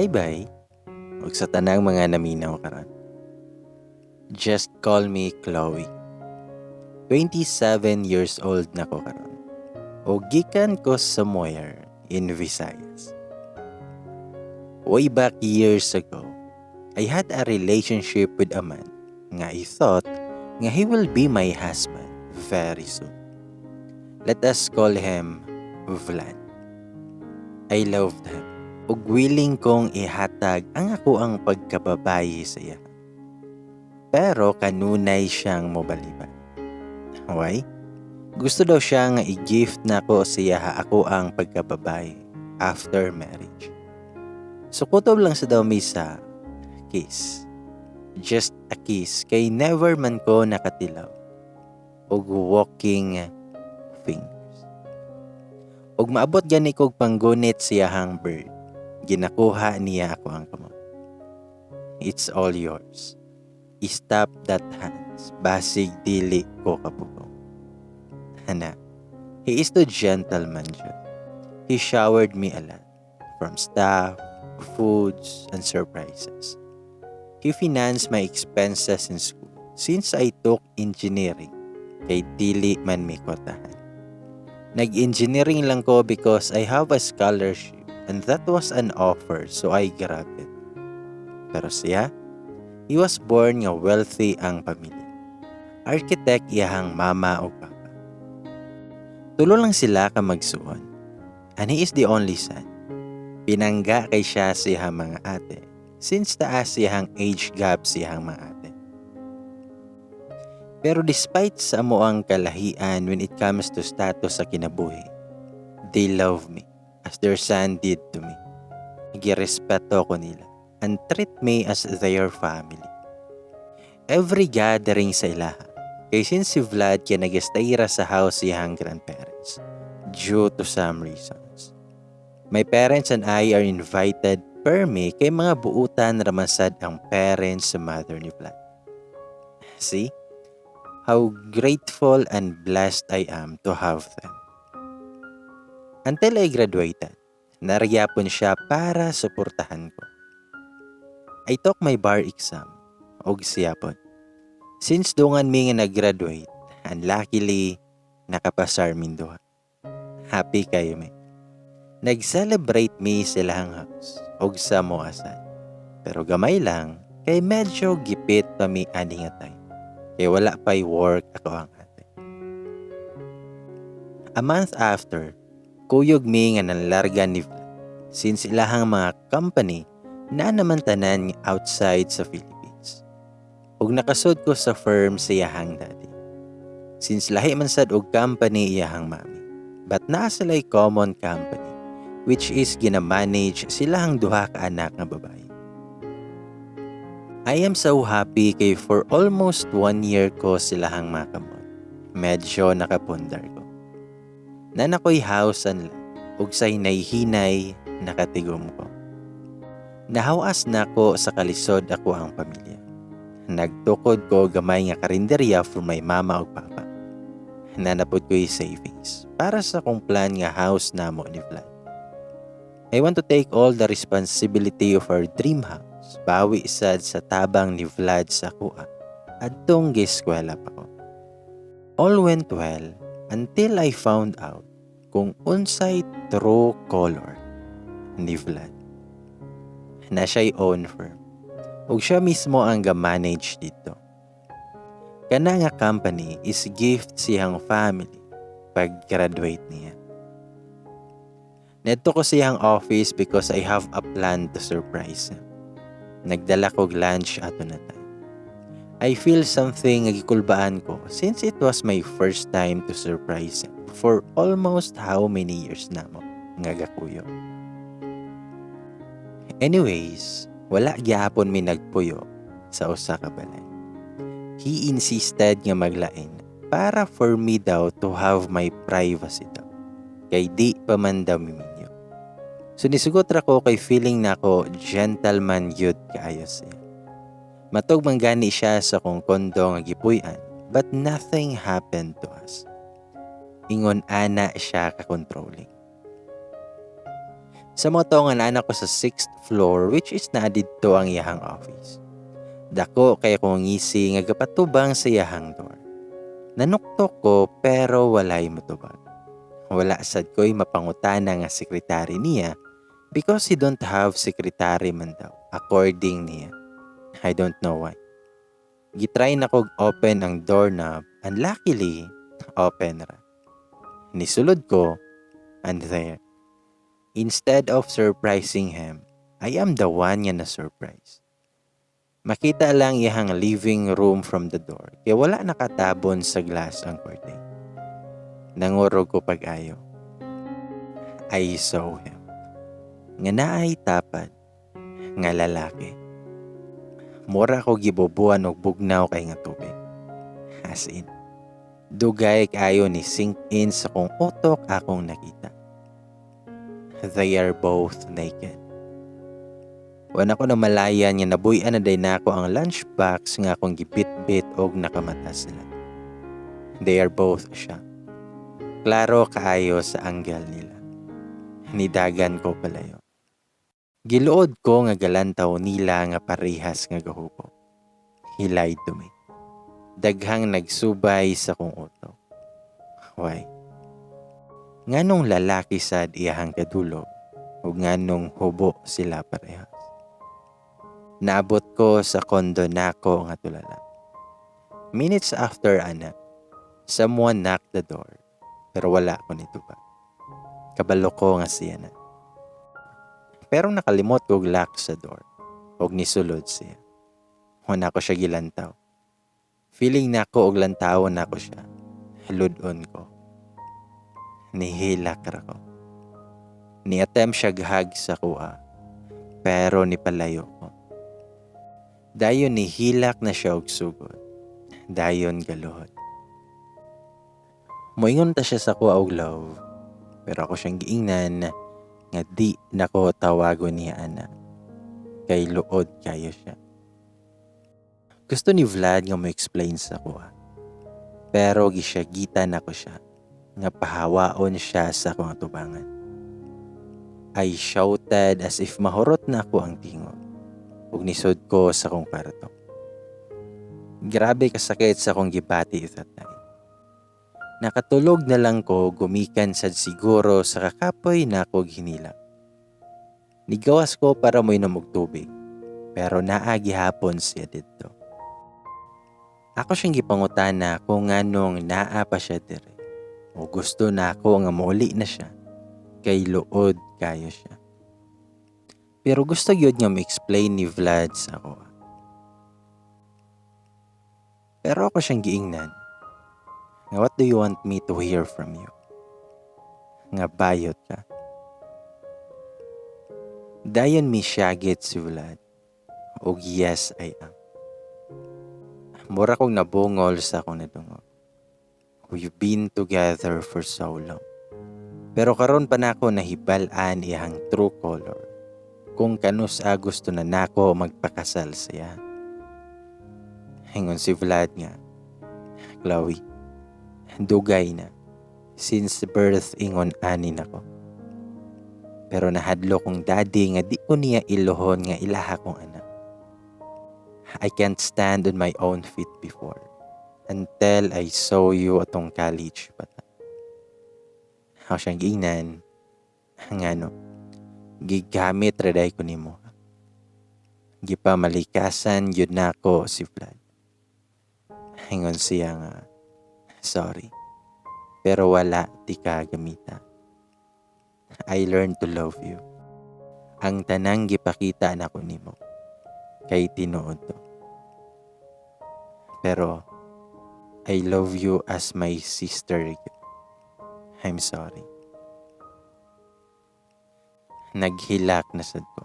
Hi, bye. Ug sa tanang mga naminaw karon. Just call me Chloe. 27 years old na ko karon. O gikan ko somewhere in Visayas. Way back years ago, I had a relationship with a man nga I thought nga he will be my husband very soon. Let us call him Vlad. I loved him ug willing kong ihatag ang akoang pagkababayi sa iya. Pero kanunay siyang mobalibad. Why? Gusto daw siya nga i-gift nako siya akoang pagkababayi after marriage. So kutob lang sa daw mi sa kiss. Just a kiss kay never man ko nakatilaw og walking fingers. Ug maabot gani kog panggunit siyahang bird. Ginakuha niya akoang kamot. "It's all yours. Stop that hands. Basig dili ko kapugong." Hana, he is the gentleman jud. He showered me a lot. From stuff, foods, and surprises. He financed my expenses in school since I took engineering kay dili man mi kotahan. Nag-engineering lang ko because I have a scholarship and that was an offer, so I grabbed it. Pero siya, he was born nga wealthy ang pamilya. Architect iyahang mama o papa. Tulo lang sila ka magsuon. And he is the only son. Pinangga kay siya sa iyahang mga ate since taas siyang age gap siyang mga ate. Pero despite sa amoang kalahian when it comes to status sa kinabuhi, they love me as their son did to me. Girespeto ko nila and treat me as their family. Every gathering sa ilaha, kay since si Vlad kay nag-stay ra sa house siyang grandparents due to some reasons. My parents and I are invited permi kay mga buutan raman sad ang parents sa mother ni Vlad. See? How grateful and blessed I am to have them. Until I graduated, naa ra gyapon siya para suportahan ko. I took my bar exam og siya pod. Since dungan mi nga nag-graduate, and luckily, nakapasar min duha. Happy kayo mi. Nag-celebrate mi sa ilahang house og sa moasan. Pero gamay lang kay medyo gipit pa mi ani nga time. Kay wala pa'y work akoang ate. A month after, kuyog mi nga nanlarga ni Vlad since ilahang mga company na naman tanan outside sa Philippines. Ug nakasud ko sa firm sa iyahang daddy. Since lahi man sad og company iyahang mami. But naa sila'y common company which is gina-manage silahang duha ka anak nga babae. I am so happy kay for almost one year ko silahang makamot. Medyo nakapundar ko. Naa na ko'y house and lot, ug sa hinay-hinay nakatigom ko. Nahawas na ko sa kalisod akoang pamilya. Nagtukod ko gamay nga karinderya for my mama ug papa. Naa na pod ko'y savings para sa akong plan nga house namo ni Vlad. I want to take all the responsibility of our dream house. Bawi sad sa tabang ni Vlad sa akoa adtong gieskwela pa ko. All went well until I found out kung unsay true color ni Vlad. Naa siya'y own firm. Ug siya mismo ang ga-manage dito. Kana nga company is gift siyang family pag-graduate niya. Niadto ko siyang office because I have a plan to surprise him. Nagdala kog lunch ato na time. I feel something nga gikulbaan ko since it was my first time to surprise him for almost how many years na mo nga gakuyog. Anyways, wala gyapon mi nagpuyo sa usa ka balay. He insisted nga maglain para for me daw to have my privacy daw. Kay di pa man daw miminyo. So nisugot ra ko kay feeling nako gentleman gyud kaayo siya. Matug man gani siya sa akong kondo nga gipuy-an, but nothing happened to us. Ingon ana siya ka-controlling. Sa mao to nga naa ko sa 6th floor, which is naa didto ang iyahang office. Dako kay akong ngisi nga gapatubang sa iyahang door. Nanuktok ko pero walay motubag. Wala sad ko'y mapangutana nga sekretary niya because he don't have secretary man daw, according niya. I don't know why. Gitry na kog open ang doorknob and luckily, open ra. Nisulod ko and there, instead of surprising him, I am the one nga na-surprise. Makita lang iyang living room from the door kaya wala nakatabon sa glass ang curtain. Nangurog ko pag-ayo. I saw him. Nga naay tapad nga lalaki. Mura ko gibubuan og bugnaw kay nga tubig. As in, dugay kaayo ni sink in sa kong utok akong nakita. They are both naked. Wala ko namalayan nga nabuy-an na day nako ang lunchbox nga akong gibit-bit og nakamata sila. They are both siya. Klaro kaayo sa angle nila. Nidagan ko palayo. Giluod ko nga galantaw nila nga parehas nga gahubo. He lied to me. Daghang nagsubay sa kong utok. Why? Nganong lalaki sad iyahang kadulog ug nganong hubo sila parehas? Naabot ko sa kondo nako nga tulala. Minutes after ana, someone knocked the door pero wala ko nitubag. Kabalo ko nga siya na. Pero nakalimot kog lock sa door ug nisulod siya. Wala ko siya gilantaw. Feeling nako og lantawon nako siya. Lud-on ko. Nihilak ra ko. Ni-attempt siya hug sa kuha, pero nipalayo ko. Dayon nihilak na siya og sugod. Dayon galuhod. Moingon ta siya sa kuha og love, pero ako siyang giingnan nga di nako tawagon niya ana. Kay luod kayo siya. Gusto ni Vlad nga mo explain sa kuha. Pero gisyagitan nako siya nga pahawaon siya sa akong atubangan. I shouted as if mahurot na ako ang tingog ug nisud ko sa akong kwarto. Grabe kasakit sa akong gibati that night. Nakatulog na lang ko gumikan sad siguro sa kakapoy na ako hinila. Nigawas ko para moinom og tubig, pero naa gihapon siya didto. Ako siyang gipangutana kung nganong naa pa siya dire o gusto na ako nga muuli na siya kay luod kayo siya. Pero gusto gyud nga mo-explain ni Vlad sa ako. Pero ako siyang giingnan nga, "What do you want me to hear from you? Nga bayot ka?" Dayon misyagit si Vlad. Og yes, I am. Mura kong nabungol sa akong nadungog. We've been together for so long. Pero karon pa nako nahibal-an iyang true color. Kung kanus-a gusto na nako magpakasal siya. Ingon si Vlad nga, "Chloe, dugay na. Since birth ingon ani nako. Pero nahadlo kong daddy nga di ko niya iluhon nga ilaha kong anak. I can't stand on my own feet before until I saw you atong college pa ta." Ako siyang giingnan, ngano, gigamit ra day ko nimo. Gipamalikasan gyud nako si Vlad. Ingon siya nga, "Sorry, pero wala ti ka gamita. I learned to love you. Ang tanang gipakita nako nimo kay tinuod to. Pero I love you as my sister. I'm sorry." Naghilak na sad ko.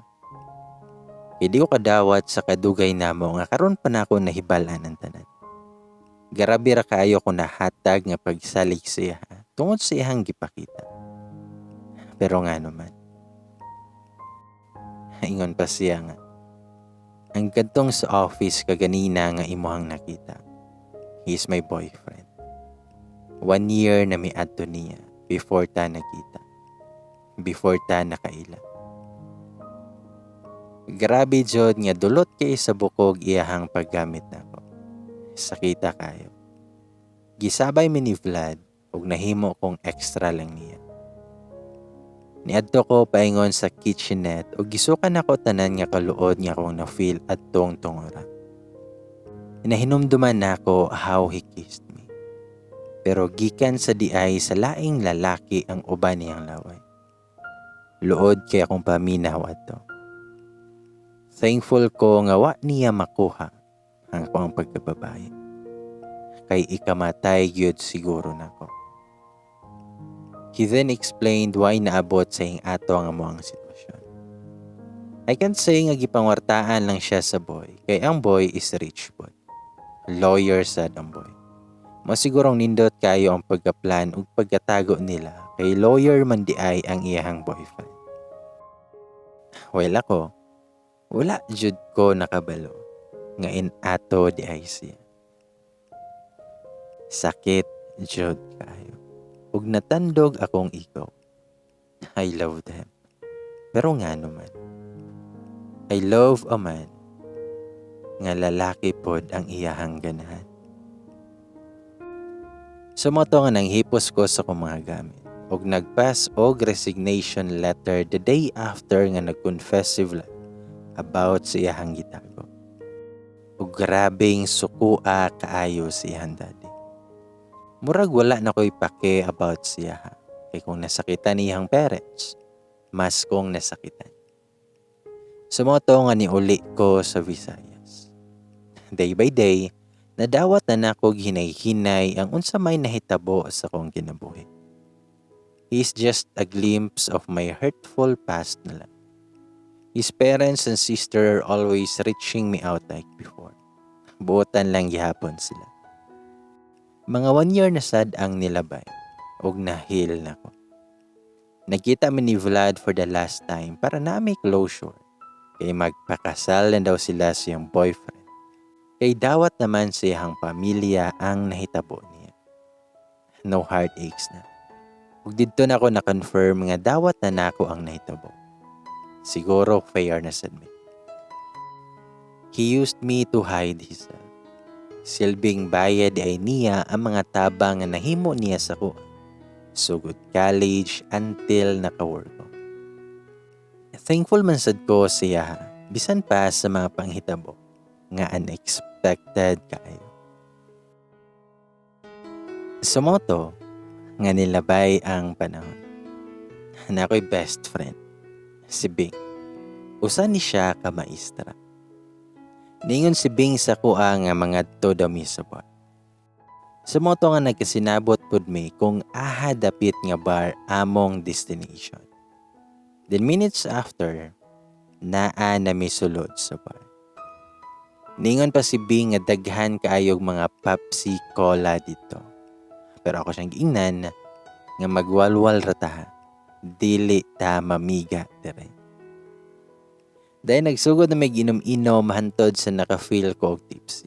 Hindi ko kadawat sa kadugay namo nga karon pa nako nahibal-an ang tanan. Grabe ra kaayo ko nahatag nga pagsalig siya tungod sa iyang gipakita. Pero nga naman. Ingon pa siya nga, "Ang kadtong sa office kaganina nga imuhang nakita, he is my boyfriend. One year na mi adto niya before ta nagkita. Before ta nakaila." Grabe jud nga dulot kay sa bukog iyahang paggamit nako. Sakita kayo. Gisabay mi ni Vlad ug nahimo kong extra lang niya. Niadto ko paingon sa kitchenette ug gisukan nako tanan nga kaluod nga akong na-feel adtong tungora. Nahinumduman nako how he kissed me. Pero gikan sa diay sa laing lalaki ang uban niyang laway. Luod kay akong paminaw adto. Thankful ko nga wa niya makuha ang akong pagkababae. Kay ikamatay gyud siguro nako. He then explained why naabot sa ing ato ang amoang sitwasyon. I can't say nga gipangwartaan lang siya sa boy, kay ang boy is rich boy. Lawyer sad ang boy. Mao sigurong nindot kayo ang pagkaplan ug pagkatago nila kay lawyer man di ay ang iyahang boyfriend. Well ako, wala jud ko nakabalo nga in ato di ay siya. Sakit jud kaayo. Ug natandog akong ego. I loved him. Pero ngano man. I love a man nga lalaki pod ang iyahang ganahan. So mao to nga nanghipos ko sa akong mga gamit ug nagpass og resignation letter the day after nga nag-confess si Vlad about sa iyahang gitago. Ug grabeng sukua kaayo si iyahang daddy. Murag wala na ko'y pake about siya ha. Kay kung nasakitan iyang parents, mas kong nasakitan. So mao to nga niuli ko sa Visayas. Day by day, nadawat na nako hinay-hinay ang unsa may nahitabo sa akong kinabuhi. He's just a glimpse of my hurtful past na lang. His parents and sister are always reaching me out like before. Buotan lang gihapon sila. Mga 1 year na sad ang nilabay ug na-heal na ko. Nagkita mi ni Vlad for the last time para na may closure. Kay magpakasal na daw sila sa iyang boyfriend. Kay dawat naman sa iyang pamilya ang nahitabo niya. No heartaches na. Ug didto na ako na-confirm nga dawat na nako ang nahitabo. Siguro fair na sad mi. He used me to hide himself. Silbing bayad ay niya ang mga tabang nga nahimo niya sa ko. Sugod college until naka-work ko. Thankful man sad ko siya bisan pa sa mga panghitabo nga unexpected kaayo. So mao to nga nilabay ang panahon. Na ako'y best friend, si Bing. Usa ni siya ka maestra. Ningon si Bing sa kuha nga mangadto daw mi sa bar. Sa mao to nga nagkasinabot pud mi kung aha dapit nga bar among destination. Then minutes after, naa na mi sulod sa bar. Ningon pa si Bing nga daghan kaayog mga Pepsi Cola dito. Pero ako siyang giingnan nga magwalwal ra ta. Dili ta mamiga dire. Dahil nagsugod na may ginom-inom hantod sa naka-feel ko og tipsy.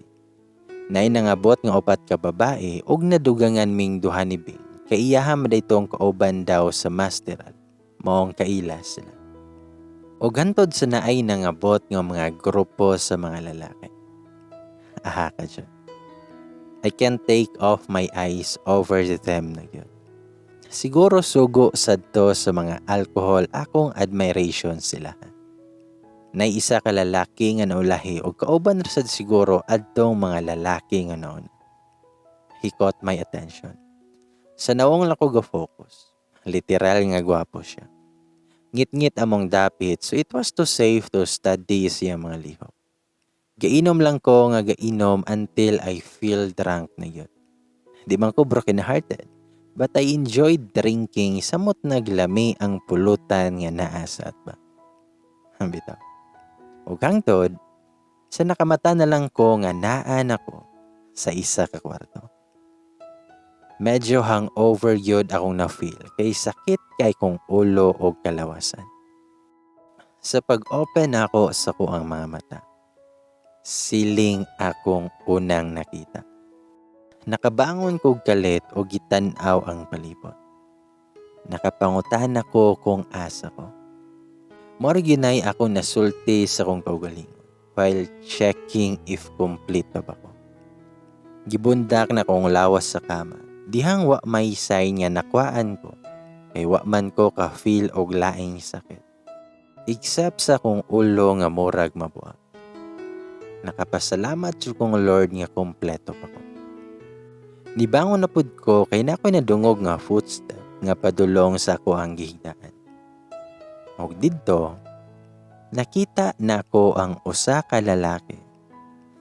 Naay nangabot nga upat ka babae ug nadugangan ming duha ni Bing. Kay iyaha man itong kauban daw sa masteral. Maong kaila sila. Og hantod sa naay nangabot nga mga grupo sa mga lalaki. Aha ka dyan. I can't take off my eyes over them na gyud. Siguro sugo sadto sa mga alcohol akong admiration sila. Nay isa ka lalaki nga naulahi og kauban ra sad siguro adtong mga lalaki nga nauna. He caught my attention. Sa nawong lang ko ga-focus. Literal nga gwapo siya. Ngit-ngit among dapit, so it was too safe to study siya mga lihok. Gainom lang ko nga gainom until I feel drunk na yun. Di man ko broken hearted, but I enjoyed drinking samot naglami ang pulutan nga naa sa atbang. Bitaw. Ug hangtod, sa nakamata na lang ko nga naa nako sa isa ka kwarto. Medyo hangover gyud akong na-feel kay sakit kay kong ulo og kalawasan. Sa pag-open ako sa kuang mga mata, siling akong unang nakita. Nakabangon kog kalit og gitan-aw ang palibot. Nakapangutan ako kung asa ko. Mao ra gyud ako nasulti sa akong kaugalingon while checking if complete pa ba ko. Gibundak na akong lawas sa kama. Dihang wa may sign nga nakwaan ko kay wa man ko ka-feel og laing sakit. Except sa akong ulo nga murag mabuak. Nakapasalamat jud kong Lord nga kompleto pa ko. Nibangon na pud ko kay naa ko'y nadungog nga footstep nga padulong sa akoang gihigdaan. Og didto, nakita nako ang usa ka lalaki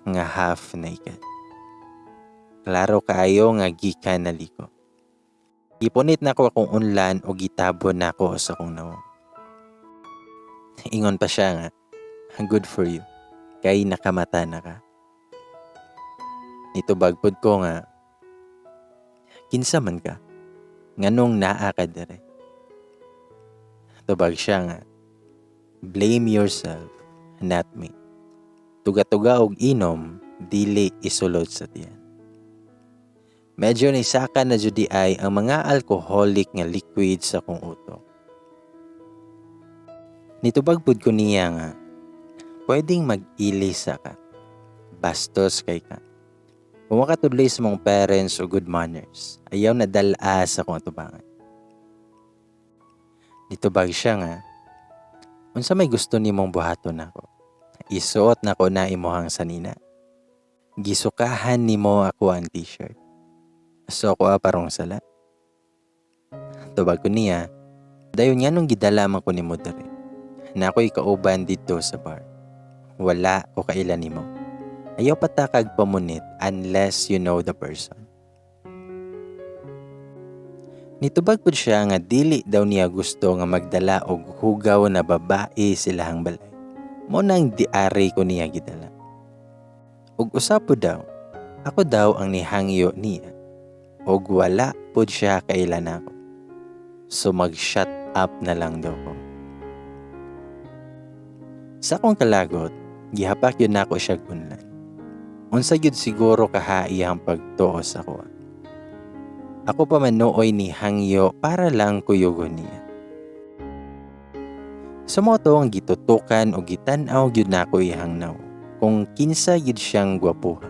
nga half naked. Klaro kaayo nga gikan naliko. Gipunit nako akong unlan o gitabon nako sa akong nawong. Ingon pa siya nga, "Good for you, kay nakamata na ka." Nitubag pud ko nga, "Kinsa man ka? Nganong naa ka dire?" Tubag siya nga, "Blame yourself, not me. Tuga-tuga og inom, dili isulod sa tiyan." Medyo nisaka na jud ay ang mga alcoholic nga liquid sa akong utok. Nitubag pud ko niya nga, "Pwedeng mag-ilis ka. Bastos kay ka. Kung wa ka tudloy sa mong parents o good manners, ayaw na dala sa akong atubangan." Nitubag siya nga, "Unsa may gusto nimong buhaton nako? Isuot nako na imuhang sanina. Gisukahan nimo ako ang t-shirt. So ako parong sala." Tubag ko niya, "Dayon nganong gidala man ko nimo diri? Naa ko'y kauban didto sa bar. Wala ko kaila nimo. Ayaw patakag pamunit unless you know the person." Nitubag pud siya nga dili daw niya gusto nga magdala og hugaw na babae sa ilahang balay. Mao nang diari ko niya gidala. Ug usa pud daw, ako daw ang nihangyo niya. Ug wala pud siya kaila nako. So mag-shut up na lang daw ko. Sa akong kalagot, gihapak gyud nako siya unlan. Unsa gyud siguro kaha iyang pagtuo sa akoa? Ako pa man nooy nihangyo para lang kuyugon niya. Sa mao to ang gitutukan o gitan-aw gyud nako iyang nawong kung kinsa gyud siyang gwapuha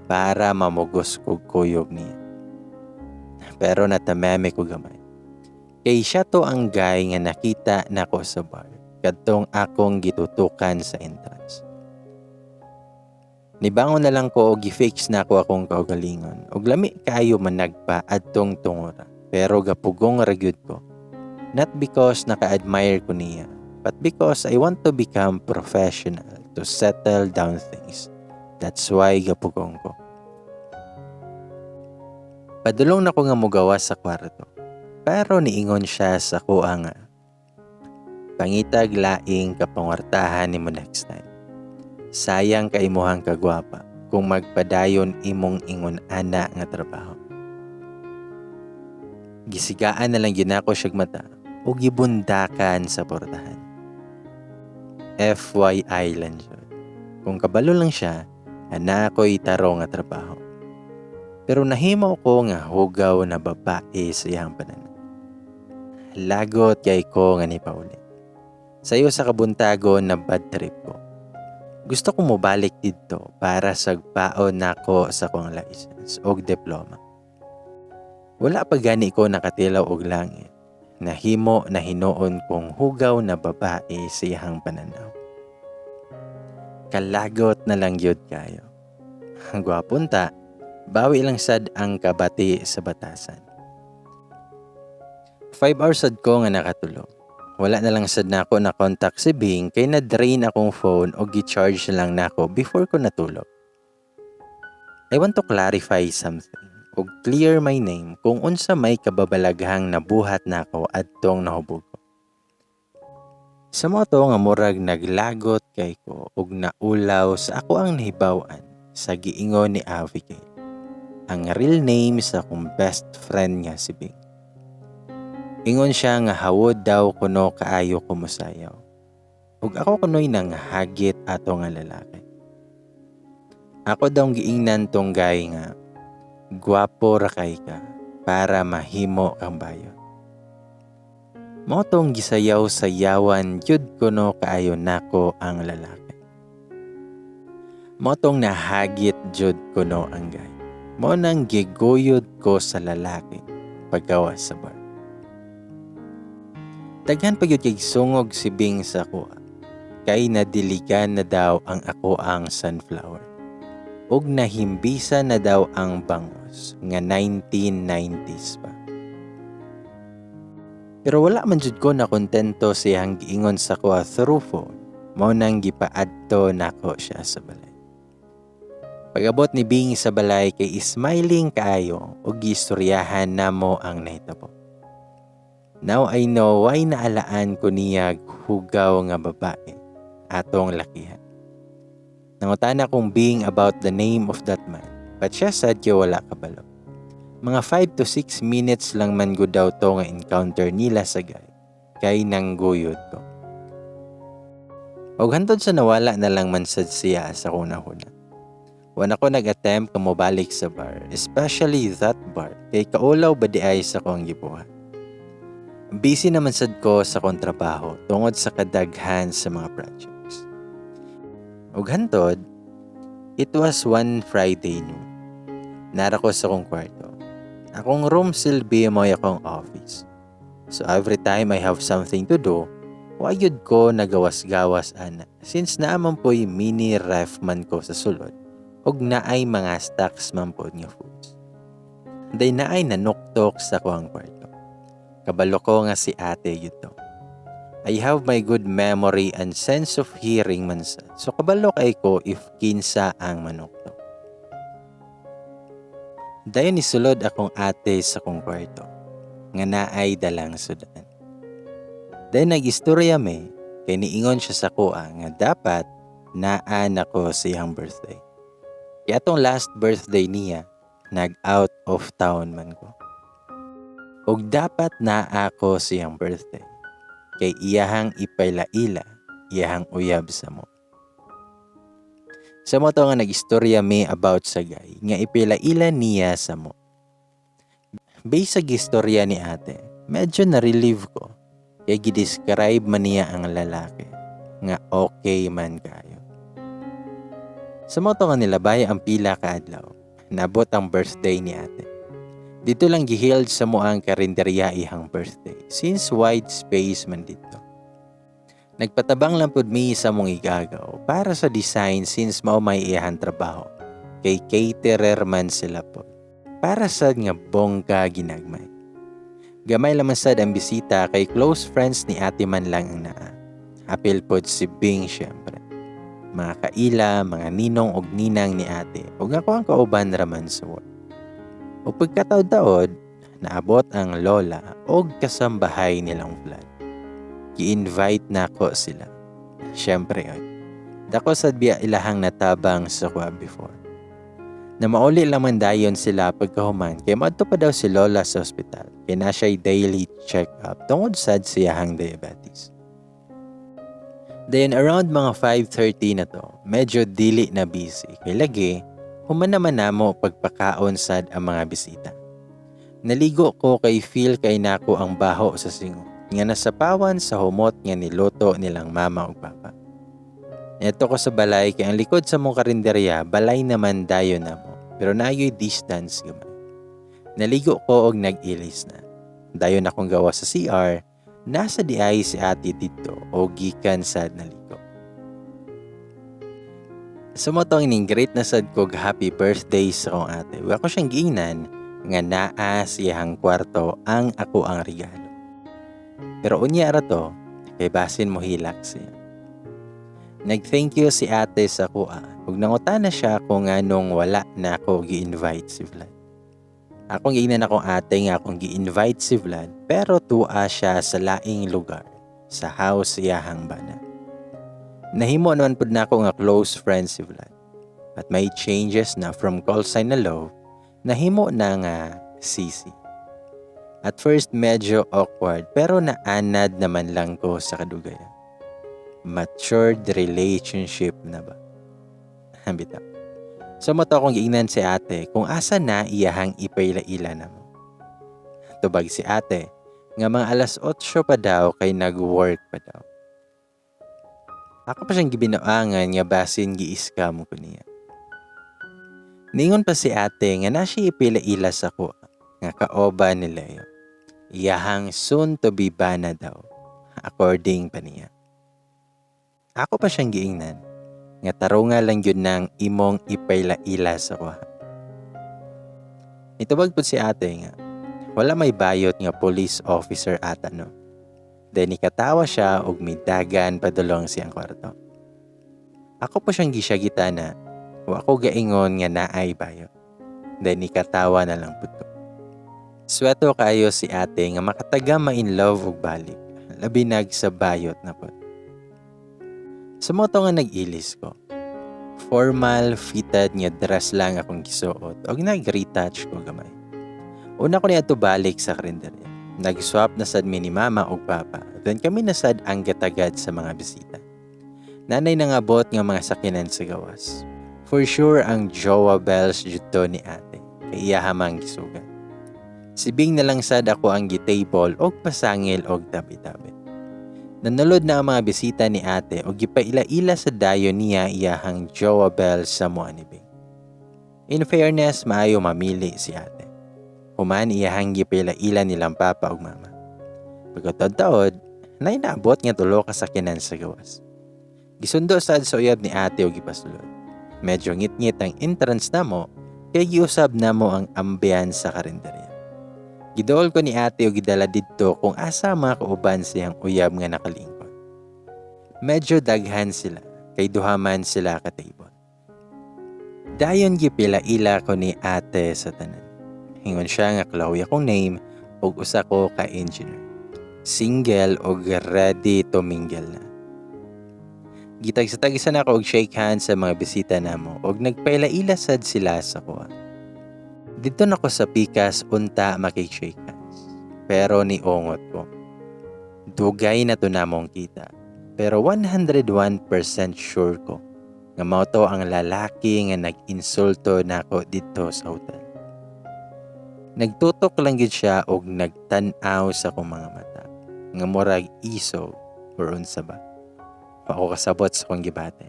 para mamugos kog kuyog niya. Pero natameme ko gamay. Kay siya to ang guy nga nakita nako sa bar kadtong akong gitutukan sa entrance. Nibangon na lang ko og gi-fix nako akong kaugalingon ug lami kaayo managpa adtong tungura, pero gapugong ra gyud ko. Not because naka-admire ko niya, but because I want to become professional to settle down things. That's why gapugong ko. Padulong na ko nga mugawas sa kwarto. Pero niingon siya sa akoa nga, "Pangitag laing kapangwartahan nimo next time. Sayang kay imuhang kagwapa kung magpadayon imong ingon ana nga trabaho." Gisigaan na lang gyud nako siyag mata ug gibundakan sa portahan. FYI lang jud. Kung kabalo lang siya, ana ko'y tarong nga trabaho. Pero nahimo ko nga hugaw na babae sa iyang pananaw. Lagot kay ko nga nipauli. Sayo sa kabuntago na bad trip ko. Gusto ko mobalik didto para sagpaon nako sa akong license og diploma. Wala pa gani ko nakatilaw og langit. Nahimo na hinuon kong hugaw na babae sa iyang pananaw. Kalagot na lang gyud kayo. Gwapon ta, bawi lang sad ang kabati sa batasan. 5 hours sad ko nga nakatulog. Wala na lang sad nako na contact si Bing kay na-drain akong phone o gi-charge na lang nako before ko natulog. I want to clarify something ug clear my name kung unsa may kababalaghang nabuhat nako adtong nahubog ko. Sa mao to nga murag naglagot kay ko ug naulaw sa ako ang nahibaw-an sa giingon ni Abigail, ang real name sa akong best friend nga si Bing. Ingon siya nga hawod daw kuno kaayo ko mosayaw. Ug ako kuno'y nanghagit ato nga lalaki. Ako daw giingnan tong guy nga, "Gwapo ra kay ka para mahimo kang bayot." Mao tong gisayaw-sayawan gyud kuno kaayo nako ang lalaki. Mao tong nahagit jud kuno ang guy. Mao nang giguyod ko sa lalaki paggawas sa bar. Daghan pa gyud kay sungog si Bing sa akoa. Kay nadiligan na daw ang akoang sunflower. Ug nahimbisa na daw ang bangos nga 1990s pa. Pero wala man jud ko na kontento sa iyang giingon sa akoa through phone. Mao nang gipaadto nako siya sa balay. Pag-abot ni Bing sa balay kay smiling kaayo ug giistoryahan namo ang nahitabo. Now I know why naalaan ko niya hugaw nga babae atong lakihan. Nangutana kong Bing about the name of that man, but siya sad kay wala kabalo. Mga 5 to 6 minutes lang man gud daw to nga encounter nila sa guy, kay nangguyod ko. Og hantod sa nawala na lang man sad siya sa akong hunahuna. Wa na ko nag-attempt nga mobalik sa bar, especially that bar, kay kaulaw ba diay sa akong gibuhat. Busy naman sad ko sa akong trabaho tungod sa kadaghan sa mga projects. Ug hantod, it was one Friday noon. Nara ko sa akong kwarto. Akong room silbi mo akong office. So every time I have something to do, wa gyud ko nagawas-gawas ana since naa man po'y mini ref man ko sa sulod ug naay mga stocks man pod nga foods. Day naay nanuktok sa akong kwarto. Kabalo ko nga si ate gyud to. I have my good memory and sense of hearing man sad. So kabalo kay ko if kinsa ang manuktok. Dayon nisulod akong ate sa akong kwarto nga naay dalang sudan. Dayon nag-istorya mi kay niingon siya sa akoa nga dapat naa nako sa iyang birthday. Kay atong last birthday niya, nag out of town man ko. Ug dapat naa ko sa iyang birthday kay iyahang ipailaila iyahang uyab sa mo. Sa mo to nga nag-istorya mi about sa guy nga ipailaila niya sa mo. Based sa gistorya ni ate, medyo na-relieve ko kay gi-describe man niya ang lalaki nga okay man kayo. Sa mo to nga nilabay ang pila ka adlaw, nabot ang birthday ni ate. Dito lang giheld sa moang karinderya ihang birthday since wide space man dito. Nagpatabang lang pud mi sa mong igagaw para sa design since mao may iyahan trabaho. Kay caterer man sila po. Para sad nga bongga ginagmay. Gamay lang sad ang bisita kay close friends ni ate man lang ang naa. Apil pod si Bing, syempre. Mga kaila, mga ninong og ninang ni ate ug ako ang kauban raman sa work. O pagkataod-taod, naabot ang lola og kasambahay nilang Vlad. Gi-invite nako sila. Syempre, oy. Dako sad biya ilahang natabang sa kuha before. Na mauli lang man dayon sila pagkahuman kay maadto pa daw si lola sa ospital kay na siya'y daily check-up tungod sad siyahang diabetes. Then around mga 5:30 na to, medyo dili na busy. Kay lagi, human naman namo pagpakaon sad ang mga bisita. Naligo ko kay feel kay nako ang baho sa singot nga nasapawan sa humot nga niluto nilang mama ug papa. Neto ko sa balay kay ang likod sa mong karinderya, balay naman dayon namo, pero nayoy distance gamay. Naligo ko og nag-ilis na. Dayon akong gawa sa CR, nasa diay si ate didto o gikan sad naligo. Sa mo tong ning-greet na sad kog happy birthday sa akong ate. Wa ko siyang giingnan nga naa sa iyang kwarto ang ako ang regalo. Pero unya ra to, kay basin mo hilak siya. Nag-thank you si ate sa kuha ug nangutana siya kung nganong wala na ako gi-invite si Vlad. Akong giingnan akong ate nga akong gi-invite si Vlad pero tuwa siya sa laing lugar, sa house iyahang bana. Nahimo naman pud nako nga close friend si Vlad. But may changes na from call sign na love, nahimo na nga sisi. At first medyo awkward pero naanad naman lang ko sa kadugayan. Matured relationship na ba? Bitaw. Sa mo to akong giingnan si ate kung asa na iyahang ipailaila na mo. Tubag si ate, Nga mga alas 8 pa daw kay nag-work pa daw. Ako pa siyang gibinuangan nga basin gi-scam ko niya. Ningon pa si ate nga na siya ipila-ila sa ko nga kaoba ni Leo. Iyahang soon to be bana daw, according pa niya. Ako pa siyang giingnan nga tarunga lang yun ng imong ipaila-ila sa kuha. Nitubag pud si ate nga wala may bayot nga police officer ata, no. Then nikatawa siya og midagan padulong siyang kwarto. Ako pa siyang gisyagita na wa ko gaingon nga naay bayot. Then nikatawa na lang pud ko. Sweto kaayo si ate nga makataga ma-in love og balik, labi nag sa bayot na pod. Sa mao to nga nag-ilis ko. Formal fitted nga dress lang akong gisuot og nag-retouch ko gamay. Una ko niadto balik sa karinderya. Nag-swap na sad mi ni mama og papa. Then kami na sad ang gatagad sa mga bisita. Nanay nangabot nga mga sakinan sa gawas. For sure ang jowa bells jud to ni ate. Kay iya hamang gisugat. Si Bing na lang sad ako ang gitable og pasangil og tabi-tabi. Nanulod na ang mga bisita ni ate og gipaila-ila sa dayon niya iyahang jowa bells sa mua ni Bing. In fairness, maayo mamili si ate. Human iyahang gipaila-ila nilang papa ug mama. Pagkataod-taod, nay naabot nga tulo ka sakinan sa gawas. Gisundo sad sa uyab ni ate og gipasulod. Medyo ngit-ngit ang entrance namo kay giusab namo ang ambience sa karinderya. Giduol ko ni ate og gidala didto kung asa mga kauban siyang uyab nga nakalingkod. Medyo daghan sila kay duha man sila ka table. Dayon gipila-ila ko ni ate sa tanan. Ingon siya nga Chloe akong name ug usa ko ka engineer. Single og ready to mingle na. Gitagsa-tagsa na ako og shake hands sa mga bisita namo og nagpaila-ila sad sila sa kuha. Dito na ko sa pikas unta makig-shake hands. Pero niungot ko. Dugay na to namong kita. Pero 101% sure ko nga mao to ang lalaki nga nag-insulto nako dito sa hotel. Nagtutok lang gid siya og nagtan-aw sa akong mga mata nga murag isog or unsa ba. Wa ko kasabot sa akong gibati.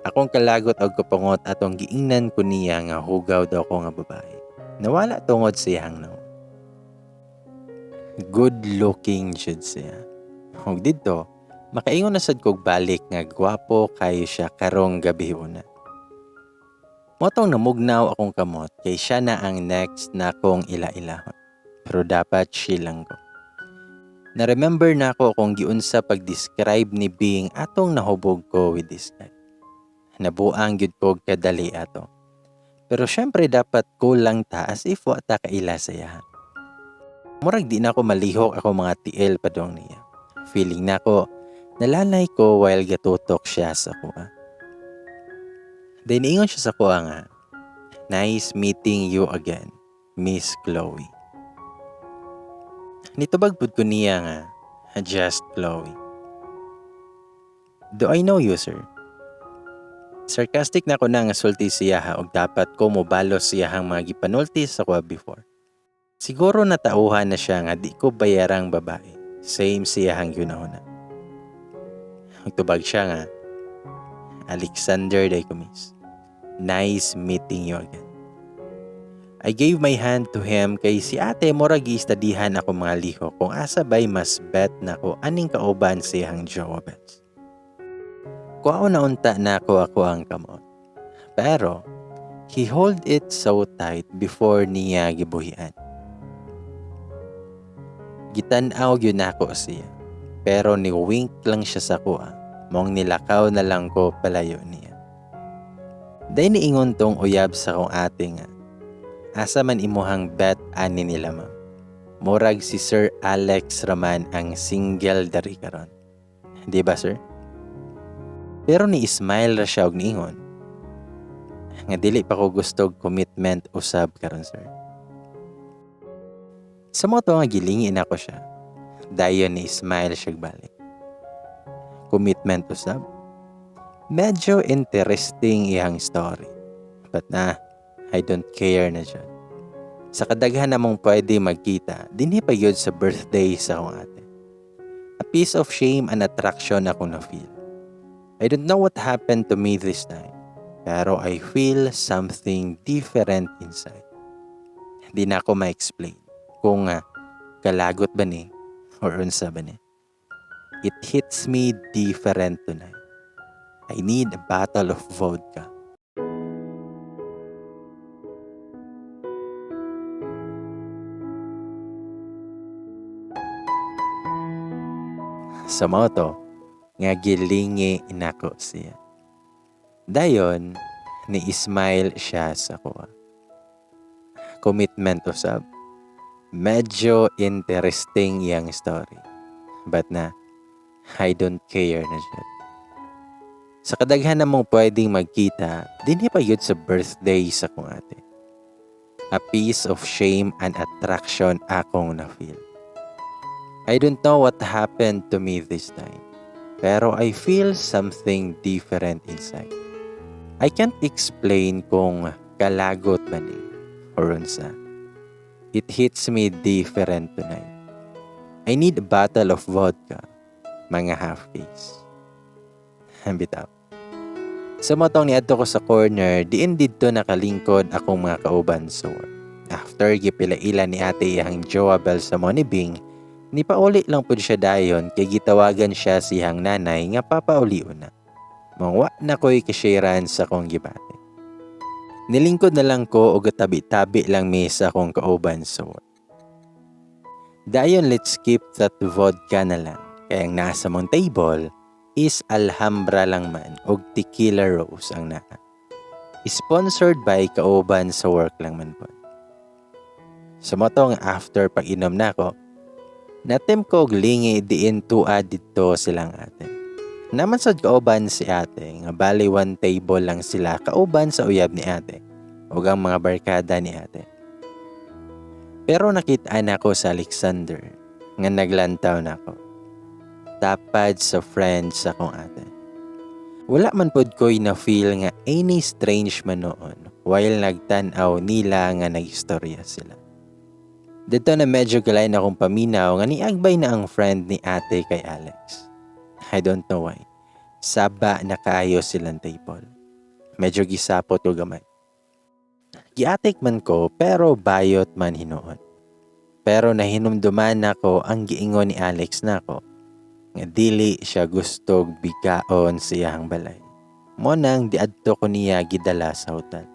Akong kalagot og kapungot atong giingnan ko niya nga hugaw daw ko nga babae. Nawala tungod sa iyang nawong. Good looking jud siya. Og didto, makaingon na sad kog balik nga gwapo kayo siya karong gabi una. Motong namugnaw akong kamot kay siya na ang next na kong ila-ilahon. Pero dapat chill lang ko. Na-remember na ako kung giunsa pag-describe ni Bing atong nahubog ko with this guy. Nabuang gyud ko kadali ato. Pero syempre dapat kulang ta as if wa ta kaila sa iya. Murag di na ako malihok ako mga tiil padong niya. Feeling na ako, nalanay ko while gatutok siya sa kuha. Then ingon siya sa kuha nga, "Nice meeting you again, Miss Chloe." Nitubag pud ko niya nga, "Just Chloe." "Do I know you, sir?" Sarcastic na ko na nga sulti siya ha og dapat ko mobalos siyahang mga gipanulti sa kuha before. Siguro natauhan na siya nga di ko bayarang babae. Same siyahang yunahuna. Tubag siya nga, "Alexander diay ko, miss. Nice meeting you again." I gave my hand to him kay si ate murag giistadihan ako mga lihok kung asa bay mas bet na ko aning kauban siyang jowa bets. Kuwaon na unta na ako ang kamot. Pero he hold it so tight before niya gibuhian. Gitan-aw gyud nako siya. Pero ni wink lang siya sa kuha. Mong nilakaw na lang ko palayo niya. Day niingon tong uyab sa kong ate nga, "Asa man imuhang bet ani nila, ma'am? Murag si Sir Alex raman ang single dari karon. Di ba, sir?" Pero ni smile ra siya og niingon nga dili pa ko gusto og commitment usab karon, sir. Sa mao to nga gilingin ako siya. Dayon ni smile siya balik. Commitment usab. Medyo interesting iyang story. But nah, I don't care na siya. Sa kadaghan namong pwede magkita, dinhi pa gyud sa birthday sa akong ate. A piece of shame and attraction akong na-feel. I don't know what happened to me this time, pero I feel something different inside. Di na ako ma-explain kung kalagot ba ni or unsa ba ni. It hits me different tonight. I need a bottle of vodka. Sa mao to, nga gilingi nako siya. Dayon, ni-smile siya sa kuha. Commitment usab. Medyo interesting iyang story. But na, I don't care na siya. Sa kadaghan namong pwedeng magkita, dinhi pa yun sa birthday sa kong ate. A piece of shame and attraction akong na-feel. I don't know what happened to me this time, pero I feel something different inside. I can't explain kung kalagot ba ni or unsa. It hits me different tonight. I need a bottle of vodka, mga half case. Bitaw. Sa motong niadto ko sa corner, diin didto nakalingkod akong mga kauban sa work. After gipila-ila ni ate iyang jowa bell sa Monibing, nipauli lang pud siya dayon kay gitawagan siya siyang nanay nga papaulion na. Mangwa na ko'y kashiran sa kong gibate. Nilingkod na lang ko og tabi-tabi lang mi sa akong kauban sa work. Dayon let's keep that vodka na lang. Kaya ang nasa mong table is Alhambra lang man og Tequila Rose ang naa. Sponsored by kauban sa work lang man po. Sa motong after pag-inom nako, natim ko og lingi diin tua didto silang ate. Naman sad kauban si ate nga bali one table lang sila kauban sa uyab ni ate ug ang mga barkada ni ate. Pero nakita nako sa Alexander nga naglantaw nako. Tapad sa friends sa akong ate. Wala man pod ko'y na-feel nga any strange man noon while nagtan-aw nila nga nagistorya sila. Dito na medyo galay na akong paminaw nga niagbay na ang friend ni ate kay Alex. I don't know why. Saba na kaayo silang table. Medyo gisapot ko gamay. Giatik man ko pero bayot man hinuon. Pero nahinumduman nako ang giingon ni Alex nako nga dili siya gustog bigaon sa iyang balay. Mo nang diadto ko niya gidala sa hotel.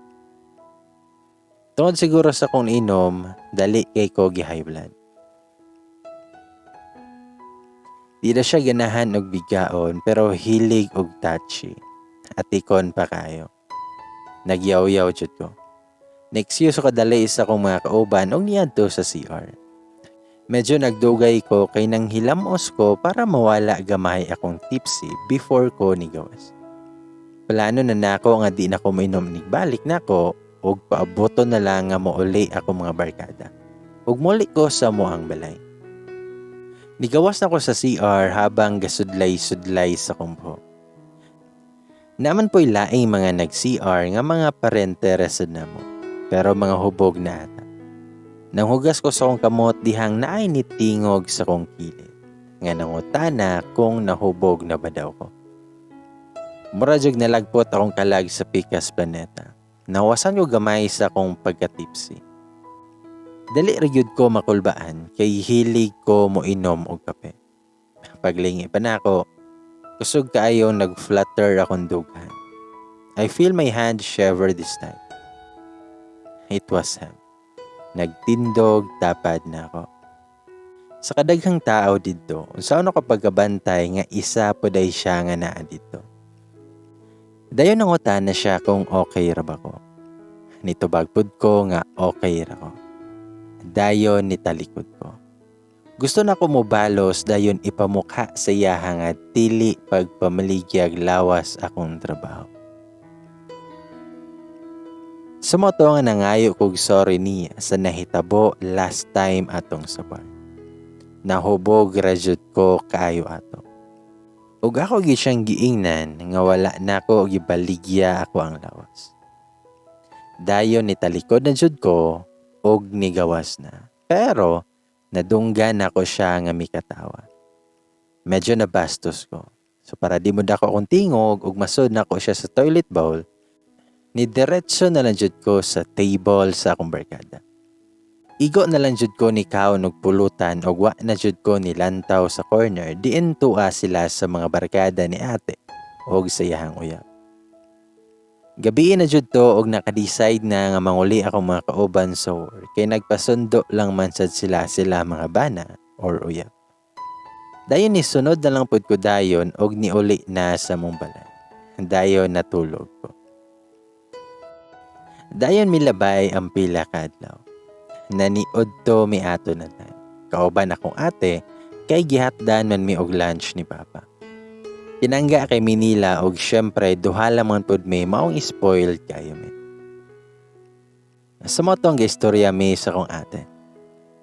Tungod siguro sa kong inom, dali kay ko gi-high blood. Di na siya ganahan og bigaon pero hilig og touchy. Atikon pa kayo. Nagyaw-yaw jud ko. Next year so kadali isa kong mga kauban og niadto sa CR. Medyo nagdugay ko kay nang hilamos ko para mawala gamay akong tipsy before ko nigawas. Plano na nako nga di na ko mainom nigbalik nako og paaboto na lang nga mouli ako mga barkada. Ug muli ko sa moang balay. Nigawas na ko sa CR habang gasudlay-sudlay sa kumpo. Naman po'y laing mga nag-CR nga mga parente resad na mo, pero mga hubog na ata. Nanghugas ko sa kong kamot dihang naay nitingog sa kong kilid, nga nangutana kung nahubog na ba daw ko. Mura jud nalagpot akong kalag sa pikas planeta. Nawasan ko gamay sa akong pagkatipsy. Dali ra gyud ko makulbaan kay hilig ko moinom og kape. Paglingi pa nako, kusog kaayo nag-flutter akong dughan. I feel my hand shiver this time. It was him. Nagtindog tapad na ako. Sa kadaghang tao didto, unsaon ako pagkabantay nga isa poday siya nga naa didto. Dayon nangutana siya kung okay ra ba ko. Nitubag pud ko nga okay ra ko. Dayon nitalikod ko. Gusto na ko mobalos dayon ipamukha sa iyaha nga dili pagpamaligyag lawas akong trabaho. Sa moto nga nangayo kog sorry niya sa nahitabo last time atong sa bar. Nahubog ra jud ko kaayo ato. Ug ako gyud siyang giingnan nga wala nako gibaligya ako ang lawas. Dayon nitalikod na jud ko Og nigawas na. Pero nadunggan nako siya nga mikatawa. Medyo nabastos ko. So para di mo dako akong tingog ug masud nako siya sa toilet bowl, ni diretso na lang jud ko sa table sa akong barkada. Igo na lang jud ko ni kaon og pulutan ug wa na jud ko ni lantaw sa corner diin tua sila sa mga barkada ni ate og sa iyahang uyab. Gabii na jud to og naka-decide na nga manguli akong mga kauban sa work kay nagpasundo lang man sad sila sila mga bana or uyab. Dayon ni sunod na lang pud ko dayon og niuli na sa mong balay. Dayon natulog ko. Dayon milabay ang pila ka adlaw. Naniod to mi ato na time. Kauban akong ate kay gihatdan man mi og lunch ni Papa. Tinangga kay Manila og syempre duha lang man pud mi, maong spoiled kayo mi. Sa mao tong istorya mi sa akong ate.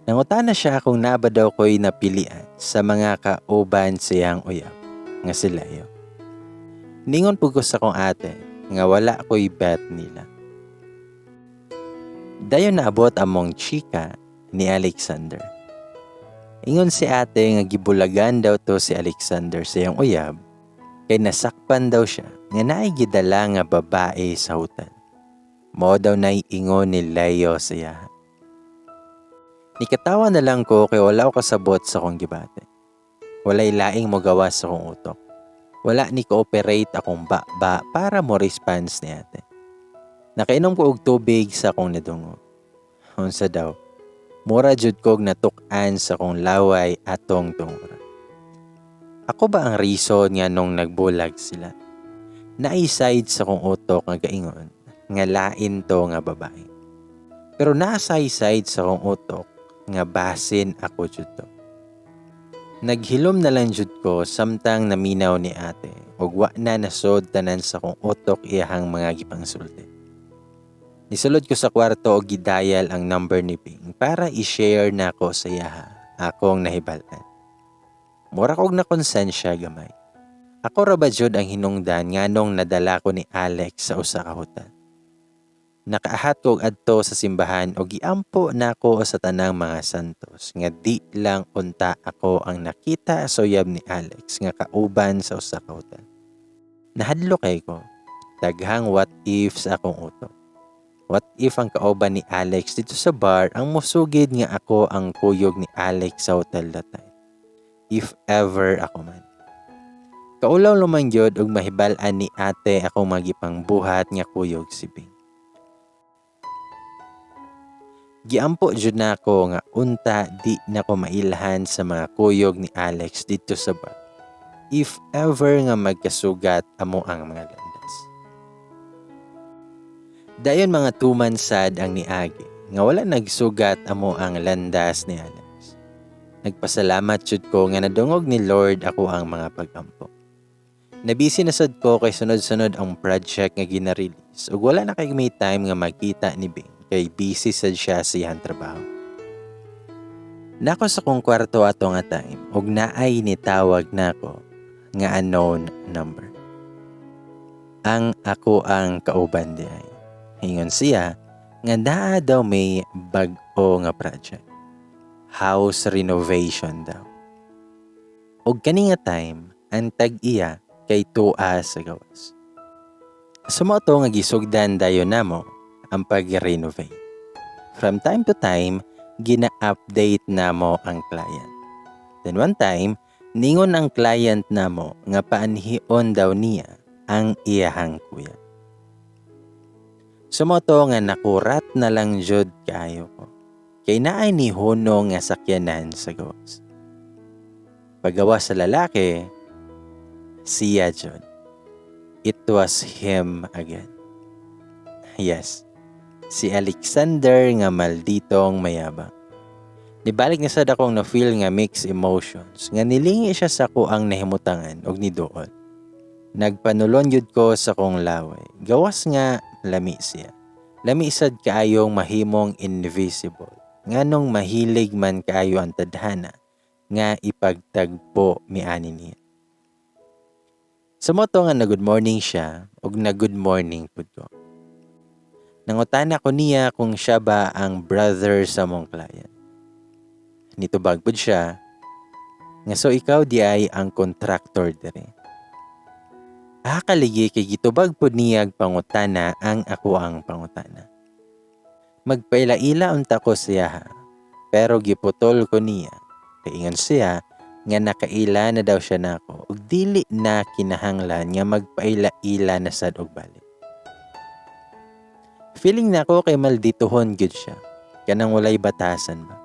Nangutana siya kung naa ba daw ko'y napilian sa mga kauban siyang uyab nga si Leo. Ningon pud ko sa akong ate nga wala ko'y bet nila. Dayon naabot among chika ni Alexander. Ingon si ate nga gibulagan daw to si Alexander sa iyang uyab kay nasakpan daw siya nga naay gidala nga babae sa hotel. Mao daw nay ingon ni Leo sa iya. Nikatawa na lang ko kay wala ko kasabot sa akong gibati. Walay laing mogawas sa akong utok. Wala ni cooperate akong ba para mo response ni ate. Nakainom ko og tubig sa akong nadungog. Unsa daw, mura jud kog natuk-an sa akong laway atong tungura. Ako ba ang reason nga nung nagbulag sila? Naay side sa akong utok nga gaingon nga lain to nga babae. Pero naa say side sa akong utok nga basin ako jud to. Naghilom na lang jud ko samtang naminaw ni ate ug wa na nasod tanan sa akong utok iyahang mga gipangsulti. Nisulod ko sa kwarto og gi-dial ang number ni Bing para i-share nako sa iyaha akong nahibal-an. Mura kog nakonsensya gamay. Ako ra ba jud ang hinungdan nganong nadala ko ni Alex sa usa ka hotel? Nakaahat kog adto sa simbahan og giampo nako sa tanang mga santos nga di lang unta ako ang nakita sa uyab ni Alex nga kauban sa usa ka hotel. Nahadlok kay ko. Daghang what if sa akong utok. What if ang kauban ni Alex dito sa bar ang mosugid nga ako ang kuyog ni Alex sa hotel that time? If ever ako man. Kaulaw luman gyud og mahibal-an ni ate akong magipangbuhat nga kuyog si Bing. Giampo jud nako nga unta di nako mailhan sa mga kuyog ni Alex dito sa bar, if ever nga magkasugat amo ang mga landas. Dayon mga 2 months sad ang niagi nga wala nagsugat amo ang landas ni Alex. Nagpasalamat jud ko nga nadungog ni Lord ako ang mga pagampo. Nabisi na sad ko kay sunod-sunod ang project nga gina-release ug wala na kay may time nga magkita ni Bing kay busy sad siya sa iyang trabaho. Nako sa kong kwarto ato nga time ug naay nitawag nako nga unknown number. Ang ako ang kauban di ay. Ingon siya nga naa daw may bag-o nga project. House renovation daw. Og kani nga time, ang tag-iya kay tua sa gawas. So mao to nga gisugdan dayon namo ang pag-renovate. From time to time, gina-update namo ang client. Then one time, ningon ang client namo nga paanhion daw niya ang iyahang kuya. So mao to nga nakurat na lang jud kaayo ko. Kay naay nihunong nga sakyanan sa gawas. Pagawas sa lalaki, siya jud. It was him again. Yes, si Alexander nga malditong mayabang. Nibalik na sad akong na-feel nga mixed emotions nga nilingi siya sa ako ang nahimutangan og niduol. Nagpanulon jud ko sa kong laway. Gawas nga lami siya. Lami sad kaayong mahimong invisible. Nganong mahilig man kaayo ang tadhana nga ipagtagpo miani niya. Sa mao to nga na good morning siya ug na good morning pud ko. Nangutana ko niya kung siya ba ang brother sa among client. Nitubag pud siya nga so ikaw di ay ang contractor diri. Ah, kaligi kay gitubag pud niyag pangutana ang ako ang pangutana. Magpaila-ila unta ko siya ha, pero giputol ko niya. Kay ingon siya nga nakaila na daw siya nako ug dili na kinahanglan nga magpaila-ila na sad og balik. Feeling nako kay maldituhon gyud siya. Kanang walay batasan ba.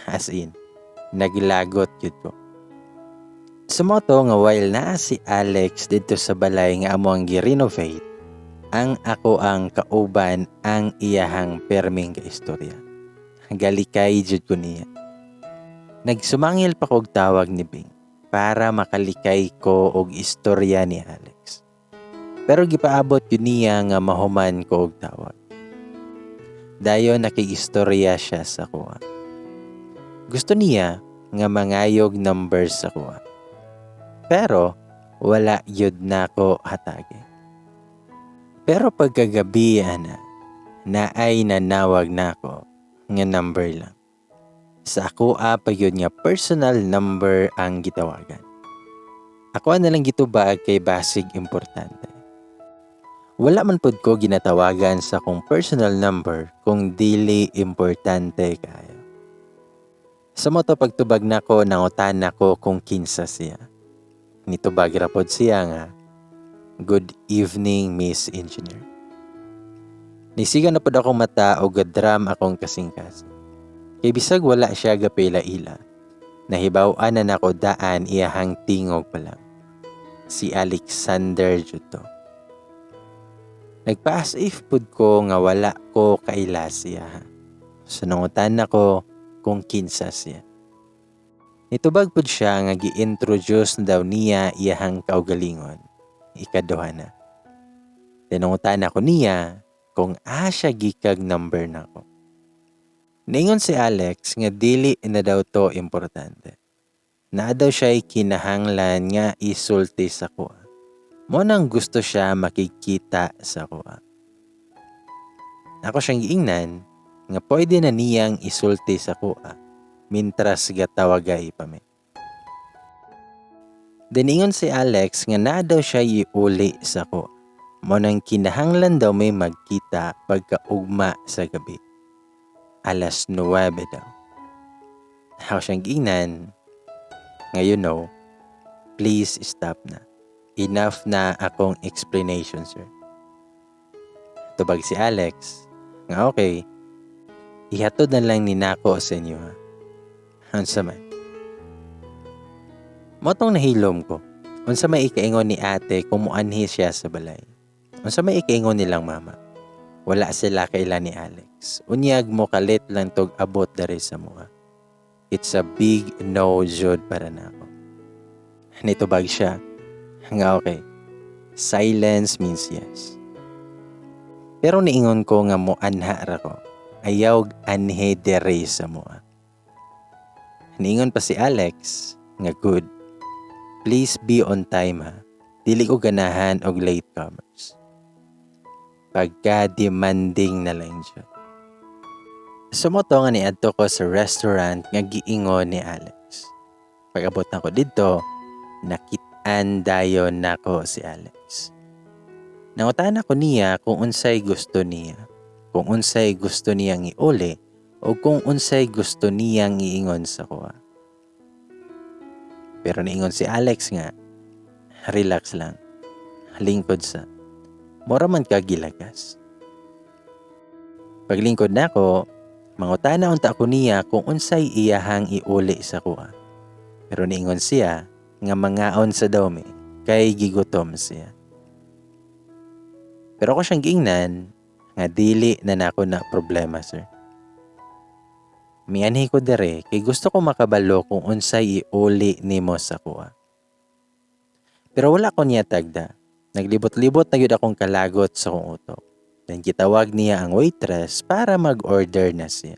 As in, naglagot gyud ko. Sumoto nga while naa si Alex didto sa balay nga amo ang gi-renovate, ang ako ang kauban ang iyahang perming kaistorya. Galikay jud ko niya. Nagsumangil pa kog tawag ni Bing para makalikay ko og istorya ni Alex. Pero gipaabot yun niya nga mahuman ko og tawag. Dayon nakig-istorya siya sa kuha. Gusto niya nga mangayog number sa kuha. Pero wala yun nako hatagi. Pero pagkagabi ana, naay nanawag nako nga number lang. Sa ako pa yun nga personal number ang gitawagan. Ako na lang gitubag kay basig importante. Wala man pud ko ginatawagan sa akong personal number kung dili importante kaayo. Sa moto pagtubag nako, nangutan nako kung kinsa siya. Nitubag ra pod siya nga, "Good evening, Miss Engineer." Nisiga na pod akong mata o gadram akong kasing-kasing. Kay bisag wala siya gapila-ila, nahibaw-an na nako daan iyahang tingog pa lang. Si Alexander jud to. Nagpa-as if pud ko nga wala ko kaila siya. So nangutan nako kung kinsa siya. Nitubag pud siya nga gi-introduce na daw niya iyahang kaugalingon. Ikaduha na. Tinungutan ako niya kung asa siya gikag number nako. Ningon si Alex nga dili na daw to importante. Naa daw siya'y kinahanglan nga isulti sa kuha. Mo nang gusto siya makikita sa kuha. Ako siyang giingnan nga pwede na niyang isulti sa kuha mintras gatawagay pa mi. Diningon si Alex nga naa daw siya iuli sa kuha. Mo nang kinahanglan daw may magkita pagkaugma sa gabi. 9:00 daw. Ako siyang giingnan nga please stop na. Enough na akong explanation, sir. Tubag si Alex nga okay, ihatod na lang ni nako sa inyo ha. Unsa man. Motong nahilom ko. Unsa may ikaingon ni ate kung muanhi siya sa balay. Unsa may ikaingon nilang mama. Wala sila kaila ni Alex. Unyag mo kalit lang tog abot diri sa mua. It's a big no jud para nako. Nitubag siya nga okay. Silence means yes. Pero niingon ko nga mo anha ra ko. Ayaw anhi diri sa mua. Niingon pa si Alex nga good. Please be on time ha. Dili ko ganahan og latecomers. Pagka-demanding na lang siya. Sumoto nga niadto ko sa restaurant nga giingon ni Alex. Pag-abot nako didto, nakit-an dayon nako si Alex. Nangutan ako niya kung unsay gusto niya, kung unsay gusto niyang iuli, o kung unsay gusto niyang iingon sa kuha. Pero niingon si Alex nga, relax lang, lingkod sa, mura man ka gilagas. Paglingkod nako, mangutana unta ko niya kung unsay iyahang iuli sa kuha. Pero niingon siya nga mangaon sa daw mi, kay gigutom siya. Pero ako siyang giingnan nga dili na nako na problema, sir. Mianhi ko dere kay gusto ko makabalo kung unsay iuli nimo sa kuha. Pero wala ko niya tagda. Naglibot-libot na gyud akong kalagot sa kong utok. Then gitawag niya ang waitress para mag-order na siya.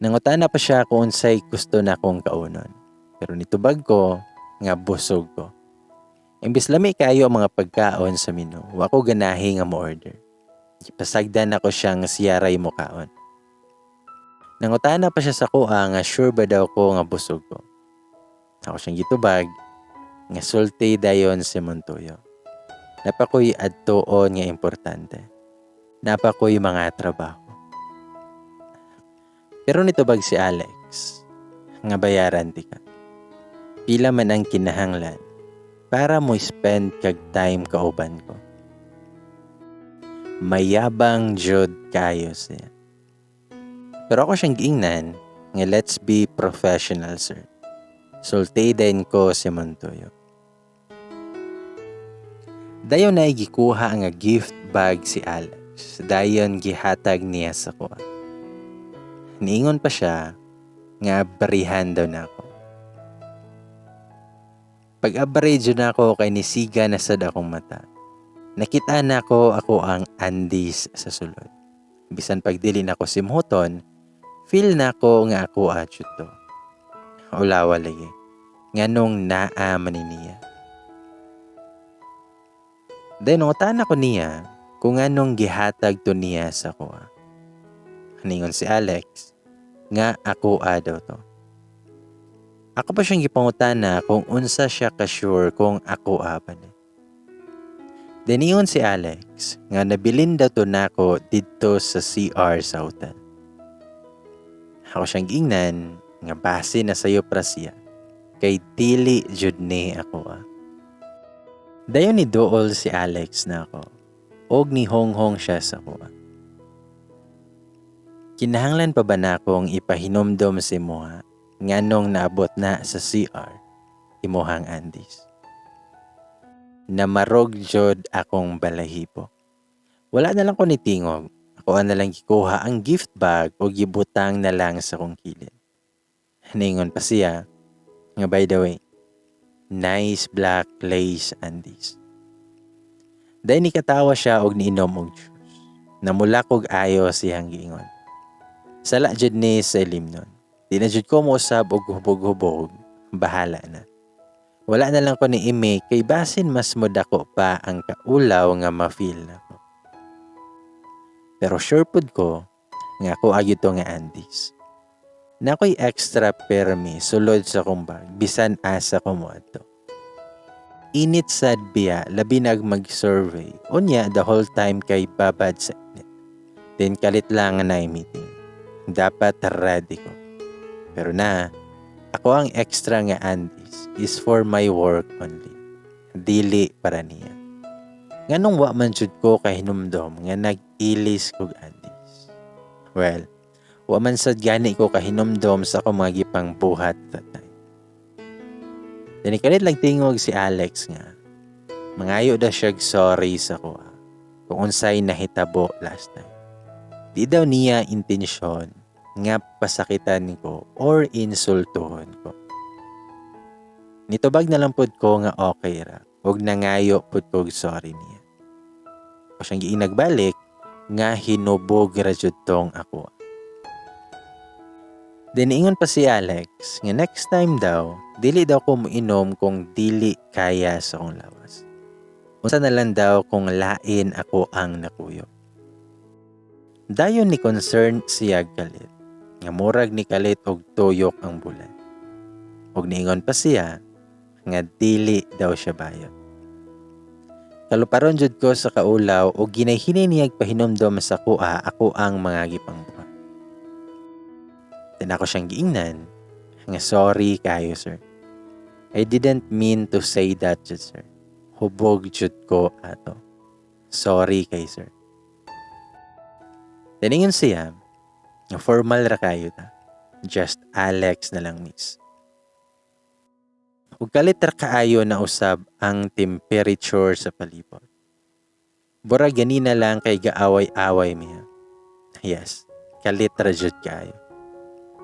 Nangutana pa siya kung unsay gusto na akong kaunon. Pero nitubag ko nga busog ko. Imbis lami kayo ang mga pagkaon sa menu, wa ko ganahi nga mo-order. Gipasagdan nako siya nga siya ray mokaon. Nangutana pa siya sa akoa nga sure ba daw ko nga busog ko. Ako siyang gitubag nga sulti dayon si Montoyo. Naa pa ko'y adtuon nga importante. Naa pa ko'y mga trabaho. Pero nitubag si Alex nga bayaran tika. Pila man ang kinahanglan para mo spend kag time kauban ko. Mayabang jud kayo siya. Pero ako siyang giingnan nga let's be professional, sir. Sulti din ko si Montoyo. Dayon na gikuha nga gift bag si Alex. Dayon gihatag niya sa akoa. Niingon pa siya nga abrihan daw nako. Pag-abri jud nako kay nisiga na sad akong mata. Nakita nako ako ang undies sa sulod. Bisan pag dili nako simhuton, feel nako nga ako jud to. Ulawa lagi. Nganong naa man ni niya. Then nangutana ko niya kung anong gihatag to niya sa akoa. Ningon si Alex nga ako daw to. Ako pa siyang gipangutana kung unsa siya ka-sure kung ako ba ni. Then ingon si Alex nga nabilin daw to nako didto sa CR sa hotel. Ako siyang giingnan nga base na sayo pra siya kay dili jud ni ako ah. Dayon ni duol si Alex nako og ni honghong siya sa akoa. Kinahanglan pa ba nakong ipahinumdom sa imuha nganong naabot na sa CR imuhang undies? Namarog jud akong balahibo. Wala na lang ko nitingog. Ako na lang gikuha ang gift bag o gibutang na lang sa kong kilid. Ningon pa siya nga by the way, nice black lace undies. Dayon nikatawa siya og niinom og juice. Namula kog ayo siyang giingon. Sala jud ni sa ilimnon. Di na jud ko mousab og hubog-hubog, bahala na. Wala na lang ko ni ime kay basin mas modako pa ang kaulaw nga ma-feel nako. Pero sure pud ko nga ako gyud to nga undies. Naa ko'y extra permi sulod sa akong bag bisan asa ko moadto. Init sad biya, labi nag mag-survey. Unya the whole time kay babad sa init. Then kalit lang nga naay meeting. Dapat ready ko. Pero na, ako ang extra nga undies is for my work only. Dili para niya. Nganong wa man jud ko kahinumdom nga nag-ilis kog undies? Well, wa man sad gani ko kahinumdom sa akong mga gipang buhat that time. Then kalit lang tingog si Alex nga mangayo daw siya sorry sa akoa kung unsay nahitabo last time. Di daw niya intensyon nga pasakitan ko or insultuhon ko. Nitubag na lang pud ko nga okay ra ug nangayo pud kog sorry niya. O siyang giinagbalik nga hinubog ra jud tong ako. Then ingon pa si Alex nga next time daw, dili daw ko moinom kung dili kaya sa akong lawas. Unsa na lang daw kung lain ako ang nakuyog. Dayon ni concern siya kalit, nga murag ni kalit og tuyok ang bulan. Og niingon pa siya nga dili daw siya bayot. Kaluparon jud ko sa kaulaw og ginahinay niyag pahinumdom sa akoa ako ang mga gipangbuhat. Then ako siyang giingnan nga sorry kayo, sir. I didn't mean to say that jud, sir. Hubog jud ko ato. Sorry kay sir. Then ingon siya nga formal ra kayo ta. Just Alex na lang, miss. Ug kalit ra kaayo na usab ang temperature sa palibot. Bura ganina lang kay gaaway-away miya. Yes, kalit ra jud kaayo.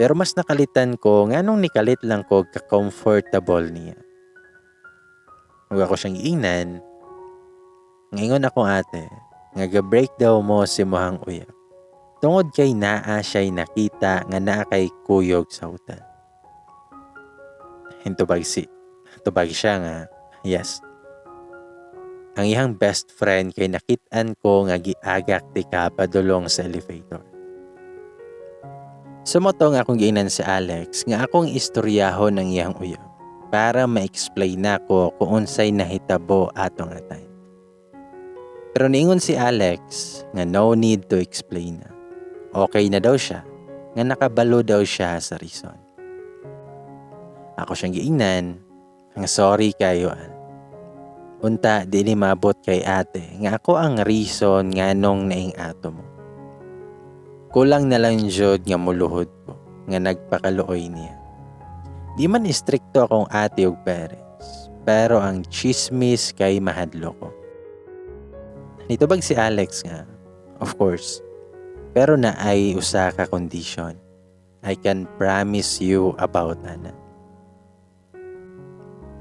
Pero mas nakalitan ko nganong nikalit lang ko ka-comfortable niya. Ug ako siyang giingnan, ngaingon akong ate, nga ga-break daw mo si imuhang uyab. Tungod kay naa siya'y nakita nga naa kay kuyog sa hotel. Hintubag si, tubag siya nga, yes. Ang iyang best friend kay nakit-an ko nga giagak tika padulong sa elevator. So mao to nga akong giingnan si Alex nga akong istoryahon ang iyang uyab para ma-explain nako kung unsay nahitabo ato nga time. Pero niingon si Alex nga no need to explain na. Okay na daw siya, nga nakabalo daw siya sa reason. Ako siyang giingnan nga sorry kayo, Al. Unta di ni maabot kay ate nga ako ang reason nganong naing ato mo. Kulang na lang jud nga muluhod ko nga nagpakaluoy niya. Di man istrikto akong ate ug parents, pero ang chismis kay mahadlo ko. Nitubag si Alex nga, of course, pero naay usa ka condition. I can promise you about ana.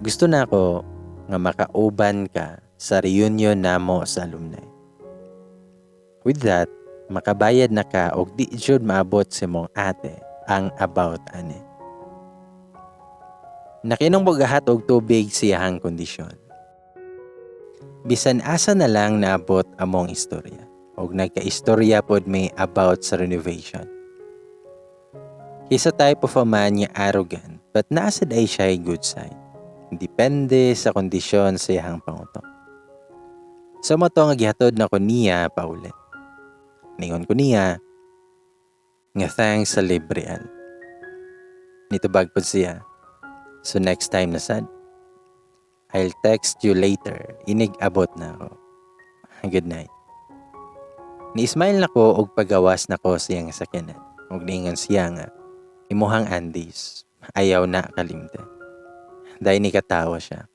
Gusto nako nga makauban ka sa reunion namo sa alumni. With that, makabayad na ka og di jud maabot sa imong ate ang about ani. Nakinom bugahat og tubig siyahang kondisyon. Bisan asa na lang naabot among istorya og nagkaistorya pod may about sa renovation. He's a type of a man nga arrogant, but naa sad ay siya good side. Depende sa kondisyon sa iyang pangutok. So mao to nga gihatod na ko niya pauli. Ningon ko niya nga thanks sa libre, Al. Nitubag pod siya. So next time na sad. I'll text you later. Inig abot na ako. Good night. Ni-smile na ko og pagawas na ko sa iyang sakyanan. Og niingon siya nga, imuhang undies, ayaw na kalimte. Dahil ni katawa siya.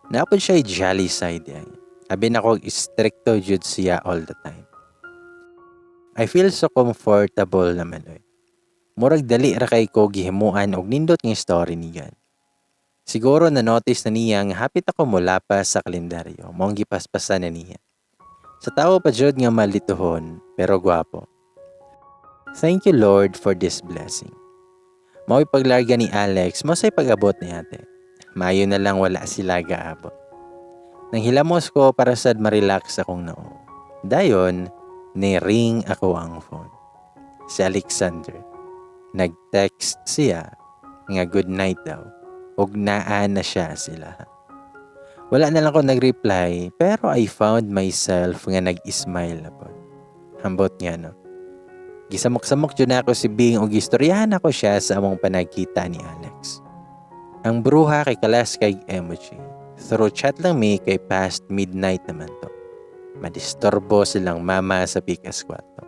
Naa pod siya jolly side ay. Abi nako istrikto jud siya all the time. I feel so comfortable naman oy. Murag dali ra kay ko gihimuan og nindot nga story niyan. Siguro na notice na niya nga hapit ako molapas sa kalendaryo, maong gipaspasan na niya. Sa tawo pa jud nga malituhon pero gwapo. Thank you, Lord, for this blessing. Mao'y paglarga ni Alex, mao say pag-abot ni ate. Maayo na lang wala sila gaabot. Nang hilamos ko para sad ma-relax akong noo. Dayon, ni-ring ako ang phone. Si Alexander. Nag-text siya nga good night daw. Ug naa na siya sila. Wala na lang ko nag-reply, pero I found myself nga nag-smile na pod. Hambot nga no. Gisamok-samok jud nako si Bing og gistoryahan ako siya sa among panagkita ni Alex. Ang bruha kay kalas kay emoji. Through chat lang mi kay past midnight naman to. Madisturbo silang mama sa pikas kwarto.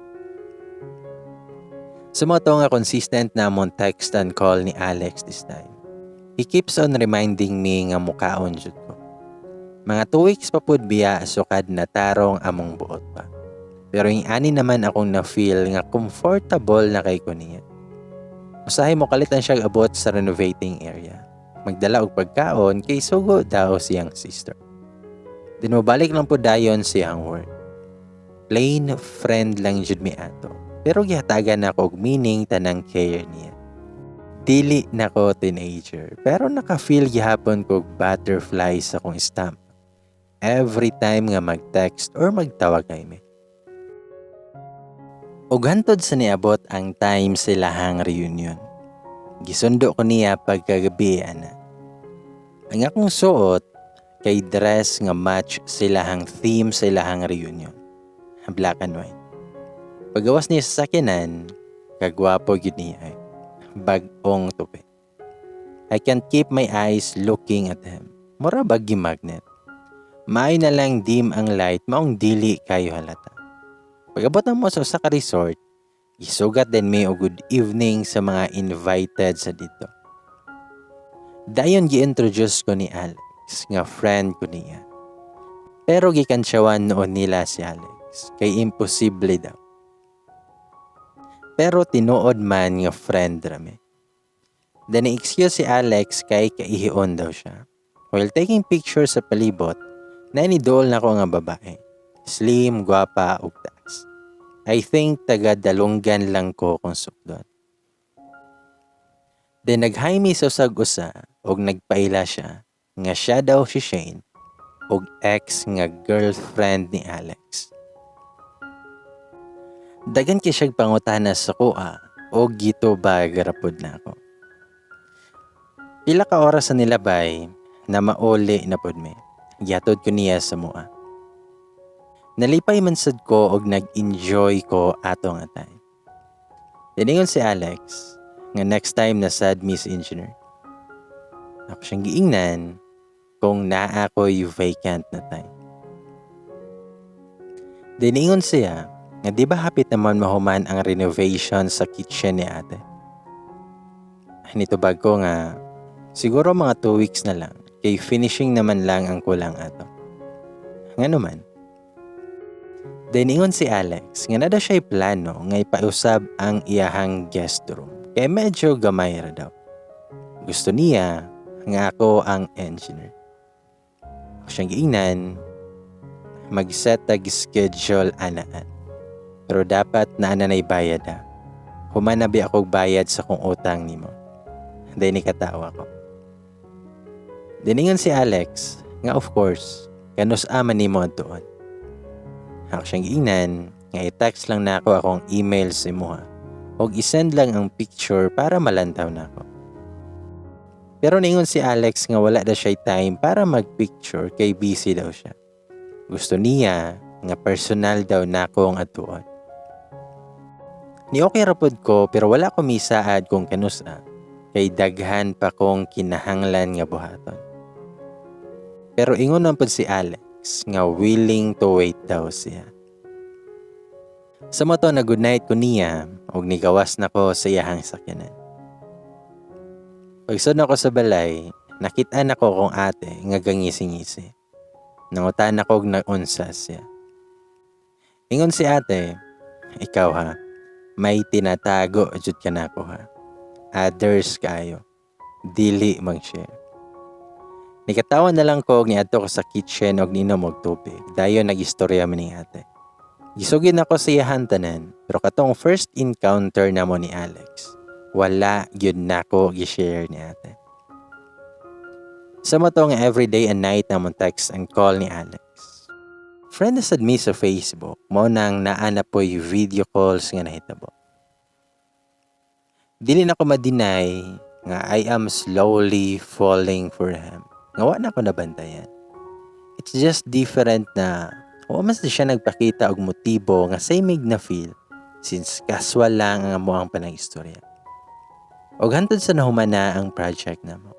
So mao to nga consistent na among text and call ni Alex this time. He keeps on reminding me nga mukaon jud ko. Mga 2 weeks pa pud biya sukad na tarong among buot pa. Pero yung ani naman akong na-feel nga comfortable na kay ko niya. Usahay mo kalitan siya abot sa renovating area. Magdala og pagkaon kay sugo daw siyang sister. Then mobalik lang po dayon siyang work. Plain friend lang jud mi ato. Pero gihatagan nako og meaning tanang care niya. Dili na ko teenager, pero naka-feel gihapon ko og butterfly sa akong stomach every time nga mag-text or magtawag kay mi. Ug hantod sa niabot ang time sa ilahang reunion. Gisundo ko niya pagkagabi ana. Ang akong suot kay dress nga match sa ilahang theme sa ilahang reunion. Black and white. Pagawas niya sa sakyanan, kagwapo gyud niya ay. Bag-ong tupi. I can't keep my eyes looking at him. Mura bag magnet. Maayo na lang dim ang light, maong dili kayo halata. Pag-abot na mo sa usa ka resort, isugat din mi og good evening sa mga invited sa dito. Dayon gi-introduce ko ni Alex nga friend ko niya. Pero gikantsawan noon nila si Alex kay imposible daw. Pero tinuod man nga friend rami. Then excuse si Alex kay kaihion daw siya. While taking pictures sa palibot, nainidol na ko nga babae. Slim, gwapa ug taas. I think taga Dalunggan lang ko kung sukdon. Then nag-hi mi sa usag usa ug nagpaila siya nga siya daw si Shane. Og ex nga girlfriend ni Alex. Daghan kay siyang pangutana sa akoa og gitubag ra pod nako. Pila ka oras sa nilabay na mauli na pod mi. Gihatod ko niya sa amoa. Nalipay man sad ko og nag-enjoy ko ato nga time. Niingon si Alex nga next time na sad mi sa engineer. Ako siyang giingnan kung naa ko'y vacant na time. Niingon siya nga di ba hapit naman mahuman ang renovation sa kitchen ni ate. Nitubag ko nga siguro mga 2 weeks na lang kay finishing naman lang ang kulang ato. Nga naman. Then ingon si Alex nga naa daw siya plano nga ipausab ang iyahang guest room kay medyo gamay ra daw. Gusto niya nga ako ang engineer. Ako siyang giingnan mag-set tag schedule anaan. Pero dapat naa na nay bayad ha. Human na bi ako bayad sa kong utang nimo. Then nikatawa ko. Niingon si Alex nga of course, kanus-a man nimo adtuon. Ako siyang giingnan nga i-text lang nako akong email sa imuha og isend lang ang picture para malantaw nako. Pero ningon si Alex nga wala daw siya time para mag-picture kay busy daw siya. Gusto niya nga personal daw nako ang adtuon. Ni okay ra pod ko, pero wala ko misaad kung kanus-a kay daghan pa kong kinahanglan nga buhaton. Pero ingon man pod si Alex nga willing to wait daw siya. Sa mao to na good night ko niya og nigawas na ko sa iyahang sakyanan. Pagsud nako sa balay, nakita nako akong ate nga gangisi-ngisi. Nangutan ako og naunsa siya. Ingon si ate, "Ikaw ha, may tinatago jud ka nako ha. Others kayo. Dili mag-share." Nikatawa na lang ko og niadto ko sa kitchen og niinom og tubig. Dayon nag-istorya mi ni ate. Gisugid nako sa iyahan tanan, pero katong first encounter namo ni Alex, wala gyud nako gi-share ni ate. Sa mao to nga everyday and night namong text and call ni Alex. Friend na sad mi sa Facebook, mao nang naa na po'y video calls nga nahitabo. Dili na ko ma-deny nga I am slowly falling for him. Nga wa na ko nabantayan. It's just different na wa man siya nagpakita og motibo nga same mig na feel since casual lang ang amoang panag-istorya. Og hantod sa nahuman na ang project namo.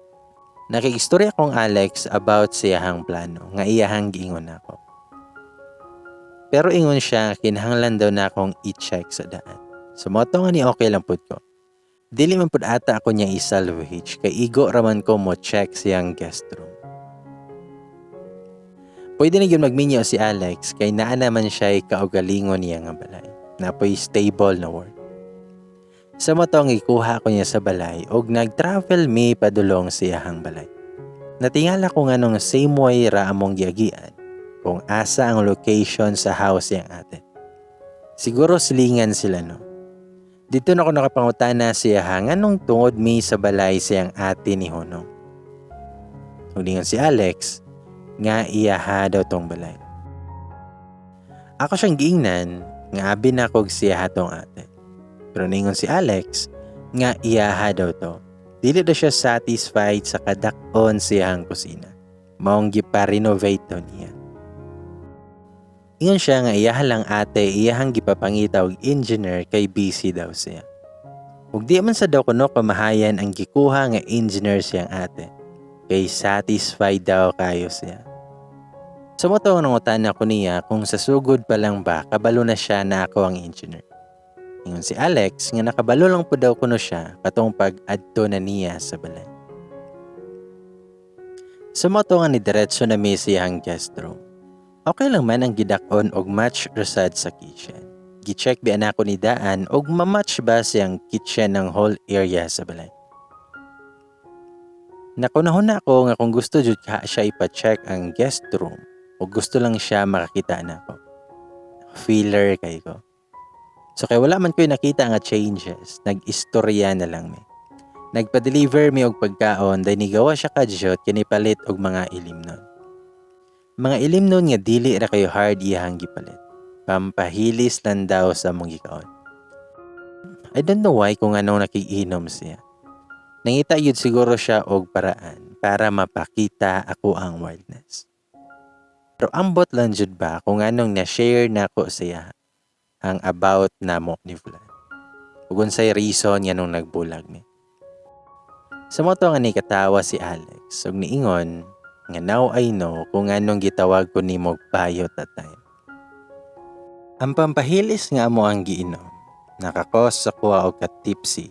Nakigistorya kong Alex about sa iyahang plano nga iyahang giingon nako. Pero ingon siya kinahanglan daw na akong i-check sa daan. So mao to nga ni okay lang pud ko. Dili man pud ata ako niya i-salvage kay igo raman ko mo check siyang guest room. Pwede na gyud magminyo si Alex kay naa naman siya kaugalingon niya nga balay. Naa poy stable na work. Sa mao to nga ikuha ko niya sa balay og nag-travel mi padulong sa iyahang balay. Natingala ko nga nung same way ra among giagian kung asa ang location sa house niyang ate. Siguro silingan sila, no. Dito na ako nakapangutana siya nganong tungod mi sa balay siyang ate ni Honong. Ug niingon si Alex nga iyaha daw tong balay. Ako siyang giingnan nga abi na kog siya tong ate. Pero ningon si Alex nga iyaha daw to. Dili daw siya satisfied sa kadak-on siyang kusina. Maong gipa-renovate daw niya. Ingon siya nga iyaha lang ate iyahang gipapangita og engineer kay busy daw siya. Ug di man sa daw kuno kamahayan ang gikuha nga engineer siyang ate. Kay satisfied daw kayo siya. Sa mao to nangutana ko niya kung sa sugod pa lang ba kabalo na siya na ako ang engineer. Ingon si Alex nga nakabalo lang po daw kuno siya katong pag-adto na niya sa balay. Sa mao to nga ni diretso na mi sa iyang guest room. Okay lang man ang gidak-on og match ra sad sa kitchen. Gi-check biya nako ni daan og ma-match ba siyang kitchen ng whole area sa balay. Nakunahuna ko nga kung gusto jud ka siya ipa-check ang guest room o gusto lang siya makakita nako. Feeler kay ko. So kay wala man ko'y nakita nga changes, nag-istorya na lang mi. Nagpa-deliver mi og pagkaon, dahil nigawa siya kadyot kini palit og mga ilimnon. Mga ilimnon nga dili ra kayo hard iyahang gipalit. Pampahilis lang daw sa among gikaon. I don't know why kung anong nakiinom siya. Nangita yun siguro siya og paraan para mapakita ako ang wildness. Pero ambot lang jud ba kung anong na-share nako siya ang about namo ni Vlad. Ug unsay reason nga nung nagbulag mi. Sa mao to nga ni katawa si Alex ug niingon nga now I know kung anong gitawag ko nimo bayot that time. Ang pampahilis nga amo ang giinom, naka-cause sa kuha og ka-tipsy,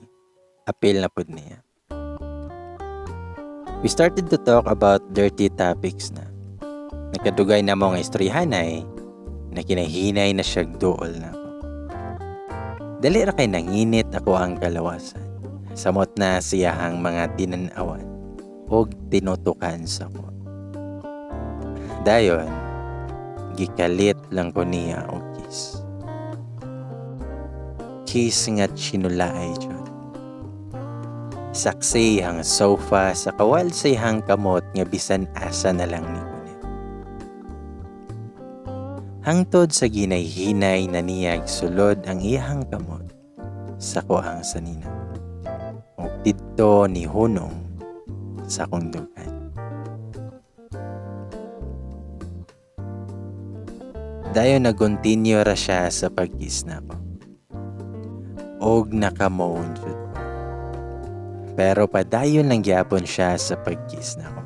apil na pud niya. We started to talk about dirty topics na. Nakadugay na mo nga istoryahanay, na kinahinay na siya duol na ako. Dali ra kay nanginit ako ang kalawasan. Samot na siyahang mga tinanawan og tinutukan sa ko. Dayon, gikalit lang ko niya og kiss. Kiss nga chinulaay jud. Saksi ang sofa sa kawal sa iyang kamot nga bisan asa na lang ni kunit. Hangtod sa ginay-hinay na niyag sulod ang iyang kamot sa kuang sanina. Ug didto ni hunong sa akong dughan. Dayon nag-continue ra siya sa pag-kiss nako. Og nakamoon jud. Pero padayon lang gyapon siya sa pag-kiss nako.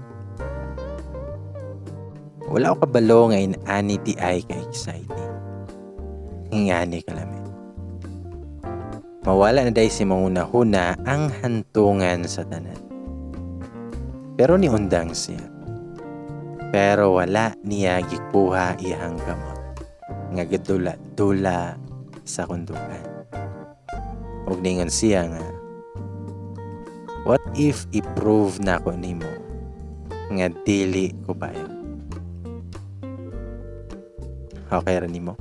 Wala ko kabalo nga inani di ay ka-exciting. Ngani kalami. Mawala na day si manguna-huna ang hantungan sa tanan. Pero niundang siya. Pero wala niya gikuha iyang kamot nga gadula-dula sa kundukan. Ug ningon siya nga, what if i-prove na ko nimo nga dili ko bayot? Okay ra nimo?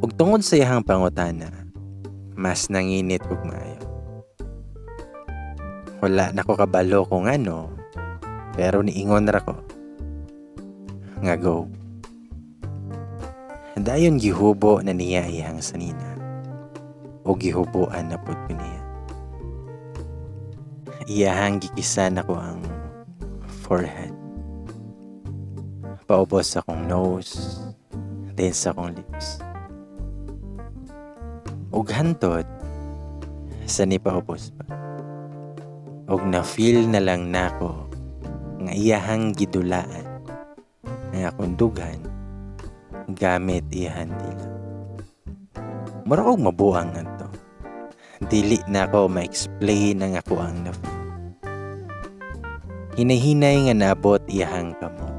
Ug tungod sa iyang pangutana, mas nanginit kog maayo. Wala na ko kabalo kung ano, pero niingon ra ko nga go. Dayon gihubo na niya iyang sanina o gihuboan na pud ko niya. Iyahang gikisan ako ang forehead. Paubos sa akong nose, then sa akong lips. Ug hantod sa ni paubos pa. Ug na-feel na lang nako nga iyahang gidulaan ang akong dughan gamit iyahan dila. Mura kog mabuang ngadto. Dili na ako ma-explain ang ako ang na-feel. Hinay-hinay nga naabot iyahang kamot.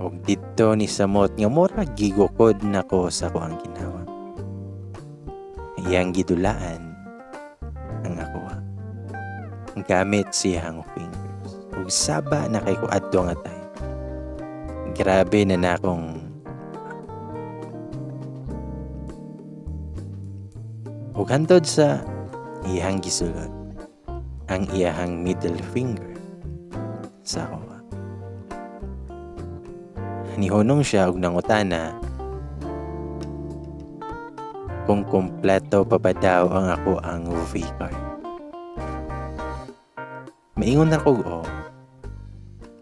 Og didto ni samot nga mura gigukod nako sa ako ang ginawa. Iyang gidulaan ang ako. Gamit siyang fingers. Ug saba na kay ko adto nga time. Grabe na na akong ug hantod sa iyang gisulod ang iyahang middle finger sa ako. Nihunong siya og nangutana kung kumpleto pa ba daw ang ako ang V-card. Maingon na kog o.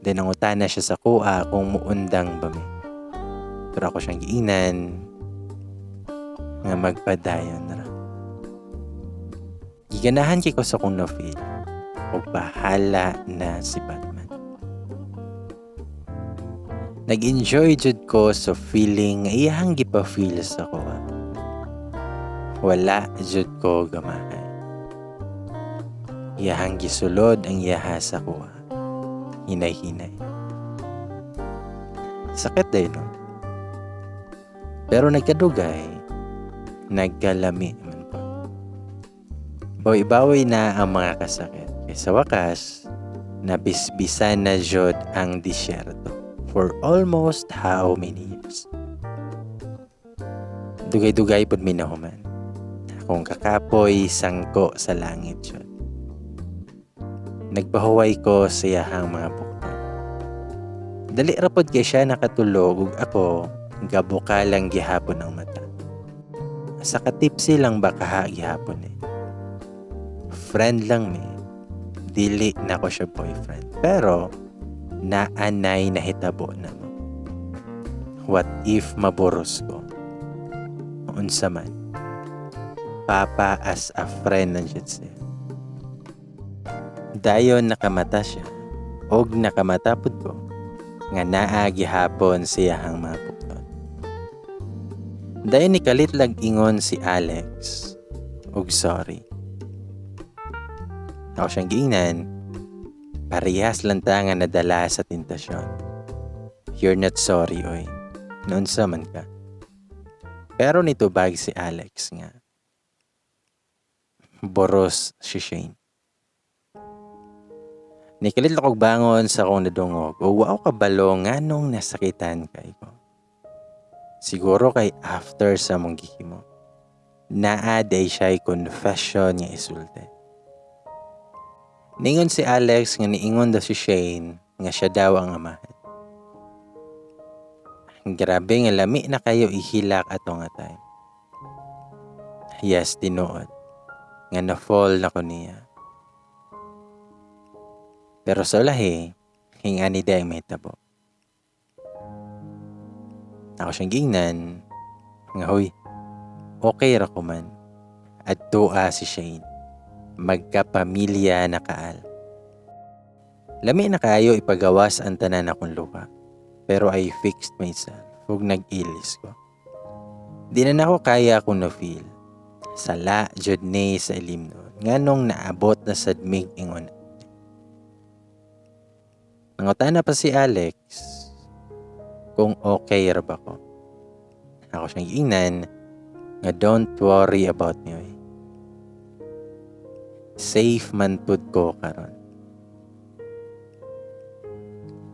Then nangutana siya sa kuha kung muundang ba mi. Pero ako siyang giingnan nga magpadayon ra. Giganahan kay ko sa kong na-feel og bahala na si Batman. Nag-enjoy jud ko sa feeling nga iyahang gipa-feel sa kuha. Wala jud ko gamahay. Iyahang gisulod ang iyaha sa kuha. Hinay-hinay. Sakit day no? Pero nagkadugay, nagkalami man po. Bawi-bawi na ang mga kasakit. Kay sa wakas, nabisbisan na jud ang disyerto for almost how many years. Dugay-dugay pud mi nahuman. Akong kakapoy sangko sa langit jud. Nagpahuway ko sa iyahang mga bukton. Dali ra pod kay siya nakatulog ug ako gabuka lang gihapon ang mata. Sa ka-tipsy lang ba kaha gihapon eh. Friend lang mi. Dili na ko siya boyfriend. Pero naanay nahitabo na mo. What if maboros ko? Unsa man? Papa as a friend lang siya siya. Dayon nakamata siya og nakamata pud ko nga naa gihapon siyahang mga pukton. Dayon nikalit lag ingon si Alex og sorry. Ako siyang giingnan, parehas lang ta nga nadala sa tentasyon. You're not sorry, oy. Naunsa man ka? Pero nitubag si Alex nga boros si Shane. Nikalit lang kog bangon sa akong nadungog o wa ko kabalo nganong nasakitan kay ko. Siguro kay after sa mong gihimo, naa day siya'y confession nga isulti. Ningon si Alex nga niingon daw si Shane nga siya daw ang amahan. Grabe nga lami na kayo ihilak ato nga time. Yes, tinuod nga na-fall na ko niya. Pero sa ulahi, hingani day ang mahitabo. Ako siyang gingnan, nga huy, okay ra ko man. Adtoa si Shane. Magkapamilya na kaal. Lami na kayo ipagawas ang tanan akong luha. Pero I fixed myself ug nag-ilis ko. Di na nako kaya akong na-feel. Sala jud ni sa ilimnon. Nganong naabot na sad mig ingon. Nangutana pa si Alex kung okay ra ba ko. Ako siyang giingnan nga don't worry about me, oy. Safe man pud ko karon.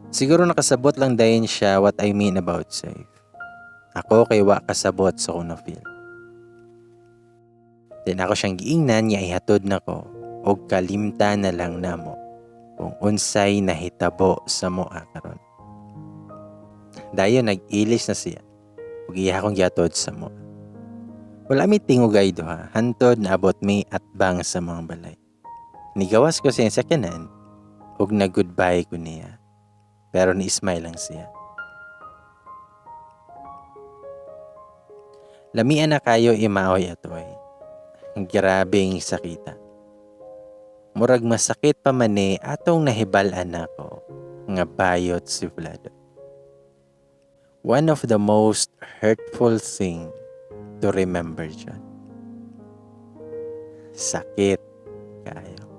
Siguro nakasabot lang dayon siya what I mean about safe. Ako kay wa kasabot sa akong na-feel. Then ako siyang giingnan nga ihatod nako og kalimta na lang namo kung unsay nahitabo sa moa karon. Dayon nag-ilis na siya ug iya akong gihatod sa moa. Wala mi tingugay duha hantod naabot mi atbang sa mga balay. Nigawas ko siya sa sakyanan ug nag-goodbye ko niya. Pero ni-smile lang siya. Lamian na kayo imaoy atoy. Grabeng sakita. Murag masakit pa man ni atong nahibal-an nako nga bayot si Vlad. One of the most hurtful thing to remember dyan. Sakit kayo.